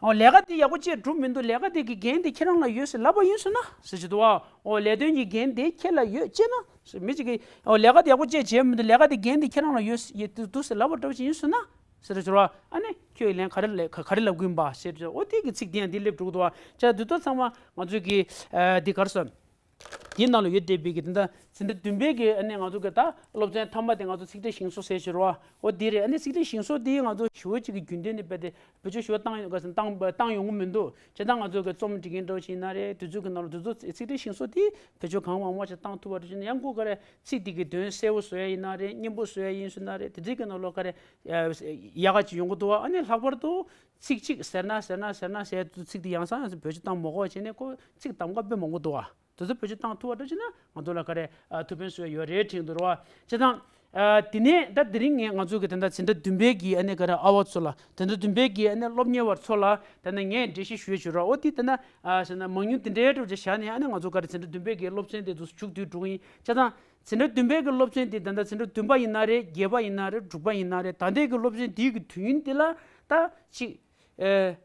ཨོ་ལས་ཀ་དེ་ཡག་པོ་ཅེས་སྒྲུབ་མི་འདུག་ལས་ཀ་དེ་གི་འགན་དེ་ཁྱེད་རང་ལ་ཡོད་ཟེར་ལབ་པ་ཡིན་ཟེར་ན་ཟེར་གྱི་འདུག་བ། ཨོ་ལས་དོན་གྱི་འགན་དེ་ཁྱེད་ལ་ཡོད་ཅེ་ན། མི་གཅིག་གིས་ཨོ་ལས་ཀ་དེ་ཡག་པོ་ཅེས་བྱས་མི་འདུག་ལས་ཀ་དེ་འགན་དེ་ཁྱེད་རང་ལ་ཡོད་ཡོད་འདུག་ཟེར་ལབ་པ་འདྲ་བ་ཞིག་ཡིན་ཟེར་ན་ཟེར་གྱི་འདུག་བ། ཨ་ནི་ཁྱོད་ལན་ག་རེ་ལབ་ག་ག་རེ་ལབ་གི་ཡིན་པ་ཟེར་གྱི་འདུག་ཨོ་དེ་གི་ཚིག་དེ་ཡང་འདི་སླེབས་འགྲོ་གི་འདུག་བ། ཅེ་ན་དེ་ཚོ་ཚང་མ་ང་ཚོས་ཀྱི་ཨ་འདི་ག་རེ་ཟེར། དེའི་ནང་ལ་ཡོད་བསྡད་པའི་གི་དེ་འདྲ་འཛིན་གྲྭ་བདུན་པའི་གི་ཨ་ནི་ང་ཚོ་གི་ད་སློབ་ཚན་མཐའ་མ་དེ་ང་ཚོ་ཚིག་ཕྲད་ཞིང་སོགས་ཟེར་ཞུ་རོགས། འོ་དེ་རེད། ཨ་ནི་ཚིག་ཕྲད་ཞིང་སོགས་དེ་ང་ཚོ་ཞུ་བ་གཅིག་གི་རྒྱུན་ལྡན་ནི་རྦད་དེ་བེད་སྤྱོད་ཞུ་བ་བཏང་ཡོད་ག་ཟེར་བཏང་བཏང་ཡོང་གི་མི་འདུག་བྱས་ཙང་ང་ཚོ་གི་རྩོམ་འབྲི་མཁན་འདྲ་བོ་ཞིག་ཡིན་ན་རེད། དུས་ཚོད་ཀྱི་ནང་ལ་དུས་ཚོད་ཚིག་ཕྲད་ཞིང་སོགས་དེ་བེད་སྤྱོད་གང་མང་མང་ཞིག་བཏང་ཐུབ་པ་འདྲ་བྱས་ན་ཡང་ཁོ་ག་རེ་ཚིག་དེ་གི་དོན་གསལ་བོ་བཟོ་ཡ་ཡིན་ན་རེད། སྙན་པོ་བཟོ་ཡ་ཡིན་ཟེར་ན་རེད། དེ་ཚིག་གི་ནང་ལོགས་ག་རེ་ཡག་ག་ཅིག་ཡོང་གི་འདུག་བ། ཨ་ནི་ལྷག་པར་དུ་ཚིག་གཅིག་ཟེར་ན་ཟེར་ན་ཟེར་ན་ཟེར་དུས་ཚིག་དེ་ཡང་སང་ཡང་སང་བེད་སྤྱོད་བཏང་མ་དགོས་པ་བྱས་ནས་ཁོ་ཚིག་གདམ་ག་དཔེ་མང་པོ་འདུག་བ། དེ་ཚོ་བེད་སྤྱོད་བཏང་ཐུབ་པ་འདྲ་བྱས་ན་ང་ཚོ་ལ་ག་རེ་ཨ་ཐུགས་ཕན་གསོས་ཡ་ཡོད་རེད་དྲན་འདུག་ར་བ། བྱས་ཙང་ཨ་དེ་ནས་ད་དེ་རིང་ངས་ང་ཚོ་གི་དེ་འདྲ་འཛིན་གྲྭ་བདུན་པའི་གི་ཨ་ནི་ག་རེ་ཨ་བ་ཚོ་ལ། དེ་འདྲ་བདུན་པའི་གི་ཨ་ནི་སློབ་གཉེར་བ་ཚོ་ལ་དེ་འདྲ་ངས་འགྲེལ་བཤད་ཞུ་ཡ་བྱོས་ར། འོ་དེ་དེ་འདྲ་ཨ་ཟེར་ན་མང་ཉུང་དེ་འདྲའི་འདྲ་བྱས་བཞག་ནས་ཨ་ནི་ང་ཚོ་ག་རེ་འཛིན་གྲྭ་བདུན་པའི་གི་སློབ་ཚན་དེ་ཚོ་མཇུག་བསྡུས་འགྲོ་གི་ཡིན། བྱས་ཙང་འཛིན་གྲྭ་བདུན་པའི་གི་སློབ་ཚན་དེ་ད་ལྟ་འཛིན་གྲྭ་བདུན་པ་ཡིན་ན་རེད། བརྒྱད་པ་ཡིན་ན་རེད། དྲུག་པ་ཡིན་ན་རེད། ད་ལྟའི་གི་སློབ་ཚན་དེའི་གི་དུས་ཡུན་དེ་ལ་ད་ཅིག་ཨེ།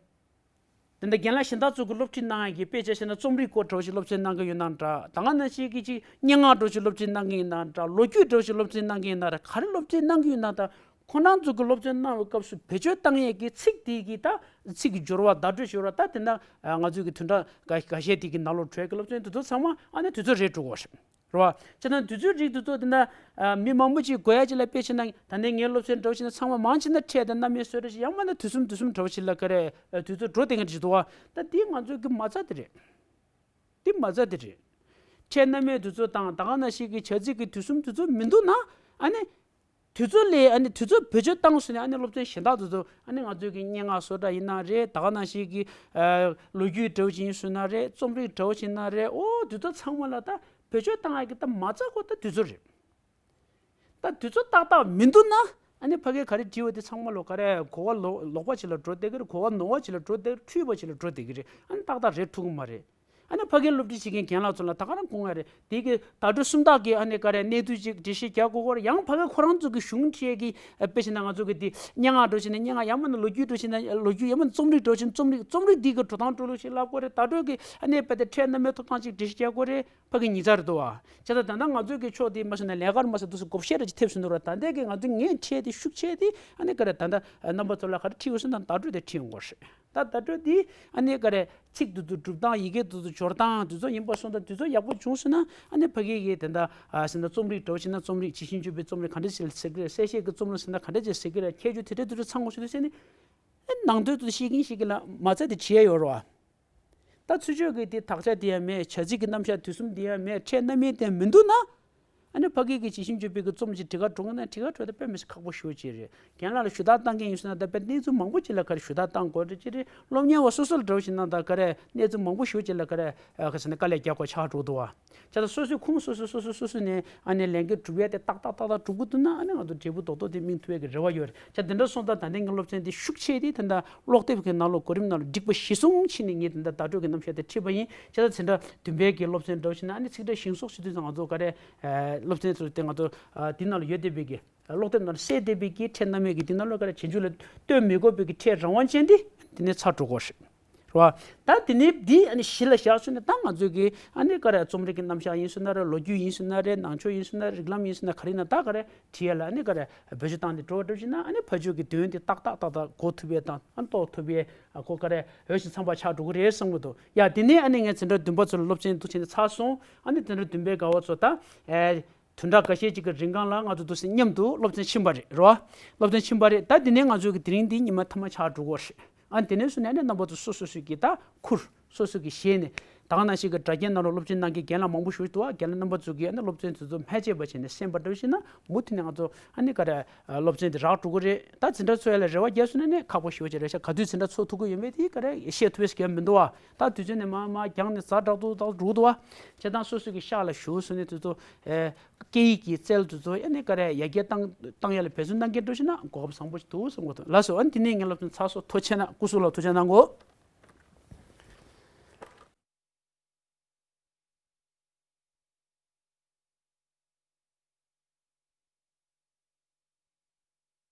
དེ་འདྲ་རྒན་ལགས་གཞན་དག་ཚོ་གི་སློབ་ཁྲིད་གནང་ཡག་གི་དཔེ་ཆ་བཤད་ན་རྩོམ་རིག་སྐོར་འདྲ་བོ་ཞིག་སློབ་ཚན་གནང་གི་ཡོད་ན་འདྲ། ད་ག་ནང་བཞིན་གྱི་ཅིག་སྙན་ངག་འདྲ་བོ་ཞིག་སློབ་ཚན་གནང་གི་ཡིན་ན་འདྲ། ལོ་རྒྱུས་འདྲ་བོ་ཞིག་སློབ་ཚན་གནང་གི་ཡིན་ན་འདྲ། ག་རེ་སློབ་ཚན་གནང་གི་ཡོད་ན་འདྲ། ཁོ་རང་ཚོ་གི་སློབ་ཚན་གནང་བའི་སྐབས་སུ་བེད་སྤྱོད་བཏང་ཡག་གི་ཚིག་དེ་གི་ད་ཚིག་གི་སྦྱོར་བ་བརྡ་སྤྲོད་ཞུ་བ་ད་དེ་འདྲ་ང་ཚོ་གི་བདུན་ཕྲག་འགའ་ཤས་དེ་གི་ནང་ལོགས་འགྲོ་ཡག་གི་སློབ་ཚན་དེ་ཚོ་ཚང་མ་ཨ་ནི་དུས་ཚོད་རེད་འགྲོ་གི་རེད། རེད་བ། བྱས་ན་དུས་ཚོད་རིགས་དེ་ཚོ་དེ་འདྲ་ཨ་མི་མང་པོ་ཅིག་དགོས་ཡ་ཅིག་ལ་དཔེ་བྱས་ན་ད་ནས་ངའི་སློབ་ཚན་འདྲ་བོ་ཞིག་ན་ཚང་མ་མང་ཆེ་ན་འཕྲད་དང་མནའ་མའི་སྲོལ་འདྲ་ཞིག་ཡང་མིན་ན་དུས་གསུམ་དུས་གསུམ་འདྲ་བོ་ཞིག་ལ་ག་རེ་ཨ་དུས་ཚོད་འགྲོ་བསྡད་མཁན་ཅིག་འདུག་བ། ད་འདི་ང་ཚོའི་གི་མ་རྩ་དེ་རེད། འདི་མ་རྩ་དེ་རེད། འཕྲད་མནའ་མའི་དུས་ཚོད་དང་ད་ག་ནང་བཞིན་གི་བྱ་ཚིག་གི་དུས་གསུམ་དུས་ཚོད་མི་འདུག་ན་ཨ་ནི། དུས་ཚོད་ལས་ཨ་ནི་དུས་ཚོད་བེད་སྤྱོད་བཏང་སོང་ནས་ཨ་ནི་སློབ་ཚན་གཞན་དག་དེ་ཚོ་ཨ་ནི་ང་ཚོའི་གི་སྙན་ངག་བཟོ་གྲྭ་ཡིན་ན་རེད། ད་ག་ནང་བཞིན་གི་ལོ་རྒྱུས་འདྲ་བོ་ཅིག་ཡིན་སོང་ན་རེད། རྩོམ་རིག་འདྲ་བོ་ཅིག་ཡིན་ན་རེད། ཨོ་དུས་ཚོད་ཚང་མ་ལ་ད་བེད་སྤྱོད་བཏང་ཡ་གི་ད་མ་རྩ་ཁོ་ད་དུས་ཚོད་རེད། ད་དུས་ཚོད་ཏག་ཏག་མི་འདུག་ན་ཨ་ནི་ཕ་གིའི་ག་རེ་བྲིས་པ་དེ་ཚང་མ་ལོ་ག་རེ་གོ་བ་ལོག་ལོག་པ་ཅིག་ལ་འགྲོ་བསྡད་ཀྱི་རེད། གོ་བ་ནོར་བ་ཅིག་ལ་འགྲོ་བསྡད་འཁྲུལ་པ་ཅིག་ལ་འགྲོ་བསྡད་ཀྱི་རེད། ཨ་ནི་ཏག་ཏག་རེད་ཐུབ་ཀྱི་མ་རེད། ཨ་ནི་ཕ་གིའི་སློབ་ཁྲིད་བྱེད་མཁན་རྒན་ལགས་ཚོ་ལ་ད་ག་རང་དགོངས་ཡ་རེད། དེ་གི་བརྡ་སྤྲོད་སུམ་རྟགས་ཀྱི་ཨ་ནི་ག་རེ་གནས་ཚུལ་ཅིག་འགྲེལ་བཤད་རྒྱག་དགོས་ཀྱི་རེད། ཡང་ཕ་གི་ཁོ་རང་ཚོ་གི་གཞུང་འབྲེལ་གྱི་དཔེ་བྱས་ན་ང་ཚོ་གི་དེ་སྙན་ངག་འདྲ་བོ་བྱས་ན་སྙན་ངག། ཡང་མིན་ན་ལོ་རྒྱུས་འདྲ་བོ་བྱས་ན་ལོ་རྒྱུས། ཡང་མིན་ན་རྩོམ་རིག་འདྲ་བོ་བྱས་ན་རྩོམ་རིག་རྩོམ་རིག་འདི་གི་འགྲོ་སྟངས་འགྲོ་ལུགས་ཤིག་བསླབ་དགོས་རེད། བརྡ་སྤྲོད་ཀྱི་ཨ་ནི་དཔེ་དེ་ཕྲད་རྣམ་དབྱེ་ཐོབ་ཐང་ཅིག་འགྲེལ་བཤད་རྒྱག་དགོས་རེད། ཕ་གི་ཉིས་རྩ་རེད་འདུག་བ། བྱས་ཙང་ད་ལྟ་ང་ཚོའི་གི་ཕྱོགས་དེ་མ་སོང་ན་ལས་ཀར་མ་སོང་དུས་སུ་བགོ་བཤའ་རེ་ཅིག་ཐེབས་སོང་འདུག་ར། ད་ལྟའི་གི་ང་ཚོའི་ངས་འཕྲད་དེ་ཤུགས་ཆེ་དེ་ཨ་ནི་ག་རེ་ད་ལྟ་རྣམ་པ་ཚོ་ལ་ག་རེ་ཁྲིད་དགོས་ཟེར་ན་བརྡ་སྤྲོད་དེ་ཁྲིད་ཡོང་དགོས་རེད། ད་བརྡ་སྤྲོད་དེ་ཨ་ནི་ག་རེ་ཚིག་དེ་ཚོ་སྒྲུབ་སྟངས། ཡི་གེ་དེ་ཚོ་སྦྱོར་སྟངས་དེ་ཚོ་ཡིན་པ་སོང་ཙང་དེ་ཚོ་ཡག་པོ་བྱུང་སོང་ན་ཨ་ནི་ཕ་གི་གི་དེ་འདྲ་ཟེར་ན་རྩོམ་རིག་འདྲ་བོ་བྱས་ན་རྩོམ་རིག་ཇི་བཞིན་བརྗོད་པའི་རྩོམ་རིག་ག་འདྲ་ཅིག་ཟེར་གི་རེད། གསལ་བཤད་ཀྱི་རྩོམ་རིག་ཟེར་ན་ག་འདྲ་ཅིག་ཟེར་གི་རེད། ཁྱད་ཆོས་དེ་འདྲ་དེ་འདྲ་ཚང་དགོས་ཟེར་དུས་ཟེར་ནི་ནང་དོན་དེ་ཤེས་ཀྱིན་ཤེས་ཀྱིན་ལ་མ་རྩ་དེ་བྲིས་ཡ་ཡོད་རེད་བ། ད་ཚུར་ཕྱོགས་ཀྱི་དེ་དག་ཆ་དེ་ཡང་མེད། བྱ་ཚིག་གི་རྣམ་གཞག་དུས་གསུམ་དེ་ཡང་མེད། ཕྲད་རྣམ་དབྱེ་དེ་མི་འདུག་ན། ཨ་ནི་ཕ་གི་གི་ཇི་བཞིན་བརྗོད་པའི་གི་རྩོམ་ཅིག་འབྲི་ག་འགྲོ་གི་ན་འབྲི་ག་འགྲོ་དེ་དཔེ་མི་སྲིད་ཁག་པོ་ཞེ་པོ་ཅིག་རེད། རྒན་ལགས་ལ་ཞུ་དག་བཏང་མཁན་ཡིན་སོང་ན་ད་དཔེ་གནས་ཚུལ་མང་པོ་ཅིག་ལ་ག་རེ་ཞུ་དག་བཏང་དགོས་རེད་ཅེས་རེད། སློབ་གཉེར་བ་སོ་སོ་ལ་འདྲ་བོ་ཞིག་ན་ད་ག་རེ་གནས་ཚུལ་མང་པོ་ཞེ་པོ་ཅིག་ལ་ག་རེ་ག་ཟེར་ན་དཀའ་ལས་རྒྱག་དགོས་ཆགས་འགྲོ་འདུག་བ། བྱས་ཙང་སོ་སོའི་ཁུངས་སོ་སོ་སོ་སོ་སོ་སོ་ནས་ཨ་ནི་ལས་འགན་སྒྲུབ་ཡ་དེ་ཏག་ཏག་ཏག་ཏག་སྒྲུབ་དགོས་འདུག་ན་ཨ་ནི་ང་ཚོ་འབྲས་བུ་རྡོག་རྡོག་དེ་སྨིན་ཐུབ་ཡ་གི་རེ་བ་ཡོད་རེད། བྱས་དེ་འདྲ་སོང་ཙང་ད་ལྟའི་ངའི་སློབ་ཚན་དེ་ཤུགས་ཆེ་དེ་ད་ལྟ་ཀློག་དེབ་ཀྱི་ནང་ལོགས་གོ་རིམ་ནང་ལོགས་སྒྲིག་པ་གཞིར་བཟུང་བྱས་ནས་ངས་ད་ལྟ་བརྡ་སྤྲོད་ཀྱི་རྣམ་གཞག་དེ་ཁྲིད་པ་ཡིན། བྱས་ཙང་འཛིན་གྲྭ་བདུན་པའི་གི་སློབ་ཚན་འདྲ་བོ་ཞིག་ན་ཨ་ནི་ཚིག་ཕྲད་ཤིང་སོགས་བྱེད་དུས་ཙང་ང་ཚོ་ག་རེ་སློབ་ཚན་ཚོ་དེ་ང་ཚོ་འདི་ནང་ལ་ཡོད་བསྡད་པའི་གི་ཀློག་དེབ་ནང་ལ་གསལ་བསྡད་པའི་གི་ཕྲད་རྣམ་དབྱེ་གི་འདི་ནང་ལ་ག་རེ་རྗེས་འཇུག་ལ་ལྟོས་མི་དགོས་པའི་གི་ཕྲད་རང་དབང་ཅན་དེ་དེ་ནས་ཚར་འགྲོ་གི་རེད། རེད་བ། ད་དེ་ནས་འདི་ཨ་ནི་གཞི་ལ་བཞག་སོང་ན་ད་ང་ཚོས་ཀྱི་ཨ་ནི་ག་རེ་རྩོམ་རིག་གི་རྣམ་གཞག་ཡིན་སོང་ན་རེད། ལོ་རྒྱུས་ཡིན་སོང་ན་རེད། ནང་ཆོས་ཡིན་སོང་ན་རེད། རིགས་ལམ་ཡིན་སོང་ན་ག་རེ་ཡིན་ན་ད་ག་རེ་བྲིས་ཡ་ལ་ཨ་ནི་ག་རེ་བེད་སྤྱོད་བཏང་ནས་འགྲོ་བ་འགྲོ་བཞིན་ན་ཨ་ནི་ཕར་ཕྱོགས་ཀྱི་དོན་དེ་ཏག་ཏག་ཏག་ཏག་གོ་ཐུབ་ཡས་དང་ཨ་ནི་རྟོགས་ཐུབ་ཡས་ཨ་གོ་ག་རེ་འོས་ཤིང་འཚམ་པ་ཆགས་འགྲོ་གི་རེད་བསམ་གི་འདུག། ཡ་དེ་ནས་ཨ་ནི་ངས་འཛིན་གྲྭ་བདུན་པ་ཚོ་ལ་སློབ་ཚན་འདུག་བྱས་ནས་ཚར་སོང་། ཨ་ནི་འཛིན་གྲྭ་བདུན་པའི་དགའ་བ་ཚོ་ད་ཨེ། བདུན་ཕྲག་འགའ་ཤས་ཅིག་གི་རིང་གང་ལ་ང་ཚོ་འདུག་སེ་མཉམ་དུ་སློབ་ཚན་ཕྱིན་པ་རེད། རེད་བ། སློབ་ཚན་ཕྱིན་པ་རེད། ད་དེ་ནས་ང་ཚོའི་གི་དེ་རིང་འདི་ཉི་མ་ཐ་མ་ཆགས་འགྲོ་གི་རེད། ཨ་དེ་ནས་བཟུང་ནས་ཨ་ནི་རྣམ་པ་ཚོ་སོ་སོ་སོ་གི་ད་ཁུར་སོ་སོ་གི་ཞལ་ནས་ད་ག་ནང་བཞིན་གི་དྲ་རྒྱའི་ནང་ལ་སློབ་ཚན་གནང་མཁན་རྒན་ལགས་མང་པོ་ཞིག་འདུག་བ། རྒན་ལགས་རྣམ་པ་ཚོ་གིས་ཨ་ནི་སློབ་ཚན་དེ་ཚོ་མ་བརྗེད་པ་བྱས་ནས་གསན་པ་འདྲ་བོ་ཞིག་ན་མུ་མཐུད་ནས་ང་ཚོ་ཨ་ནི་ག་རེ་སློབ་ཚན་དེ་རག་འགྲོ་གི་རེད། ད་འཛིན་གྲྭ་ཚོ་ཡ་ལ་རེ་བ་རྒྱག་སོང་ན་ནི་ཁག་པོ་ཞེ་པོ་ཅིག་རེད་ཤག། ག་དུས་འཛིན་གྲྭ་ཚོགས་ཐུབ་ཀྱི་ཡོད་མེད་དེ་ག་རེ་བཤད་ཐུབ་པའི་སྐལ་མི་འདུག་བ། ད་དུས་ཚོད་ནི་མར་མར་འགྱངས་ནས་ཛ་དྲག་ཏུ་ད་འགྲོ་གི་འདུག་བ། བྱས་ཙང་སོ་སོ་གི་ཤག་ལ་བཞུགས་སོང་ནས་དེ་ཚོ་ཨེ། སྐད་ཡིག་གི་རྩལ་དེ་ཚོ་ཡ་ནི་ག་རེ་ཡར་རྒྱས་བཏང་བཏང་ཡ་ལ་འབད་བརྩོན་གནང་མཁན་འདྲ་བོ་ཞིག་ན་གོ་སྐབས་བཟང་པོ་ཞིག་འདུག་བསམ་གྱི་འདུག། ལགས་སོ། ཨ་ནི་དེ་ནས་ངའི་སློབ་ཚན་ཚར་སོང་། ཐུགས་རྗེ་གནང་། སྐུ་གཟུགས་ལ་ཐུགས་རྗེ་གནང་གོ།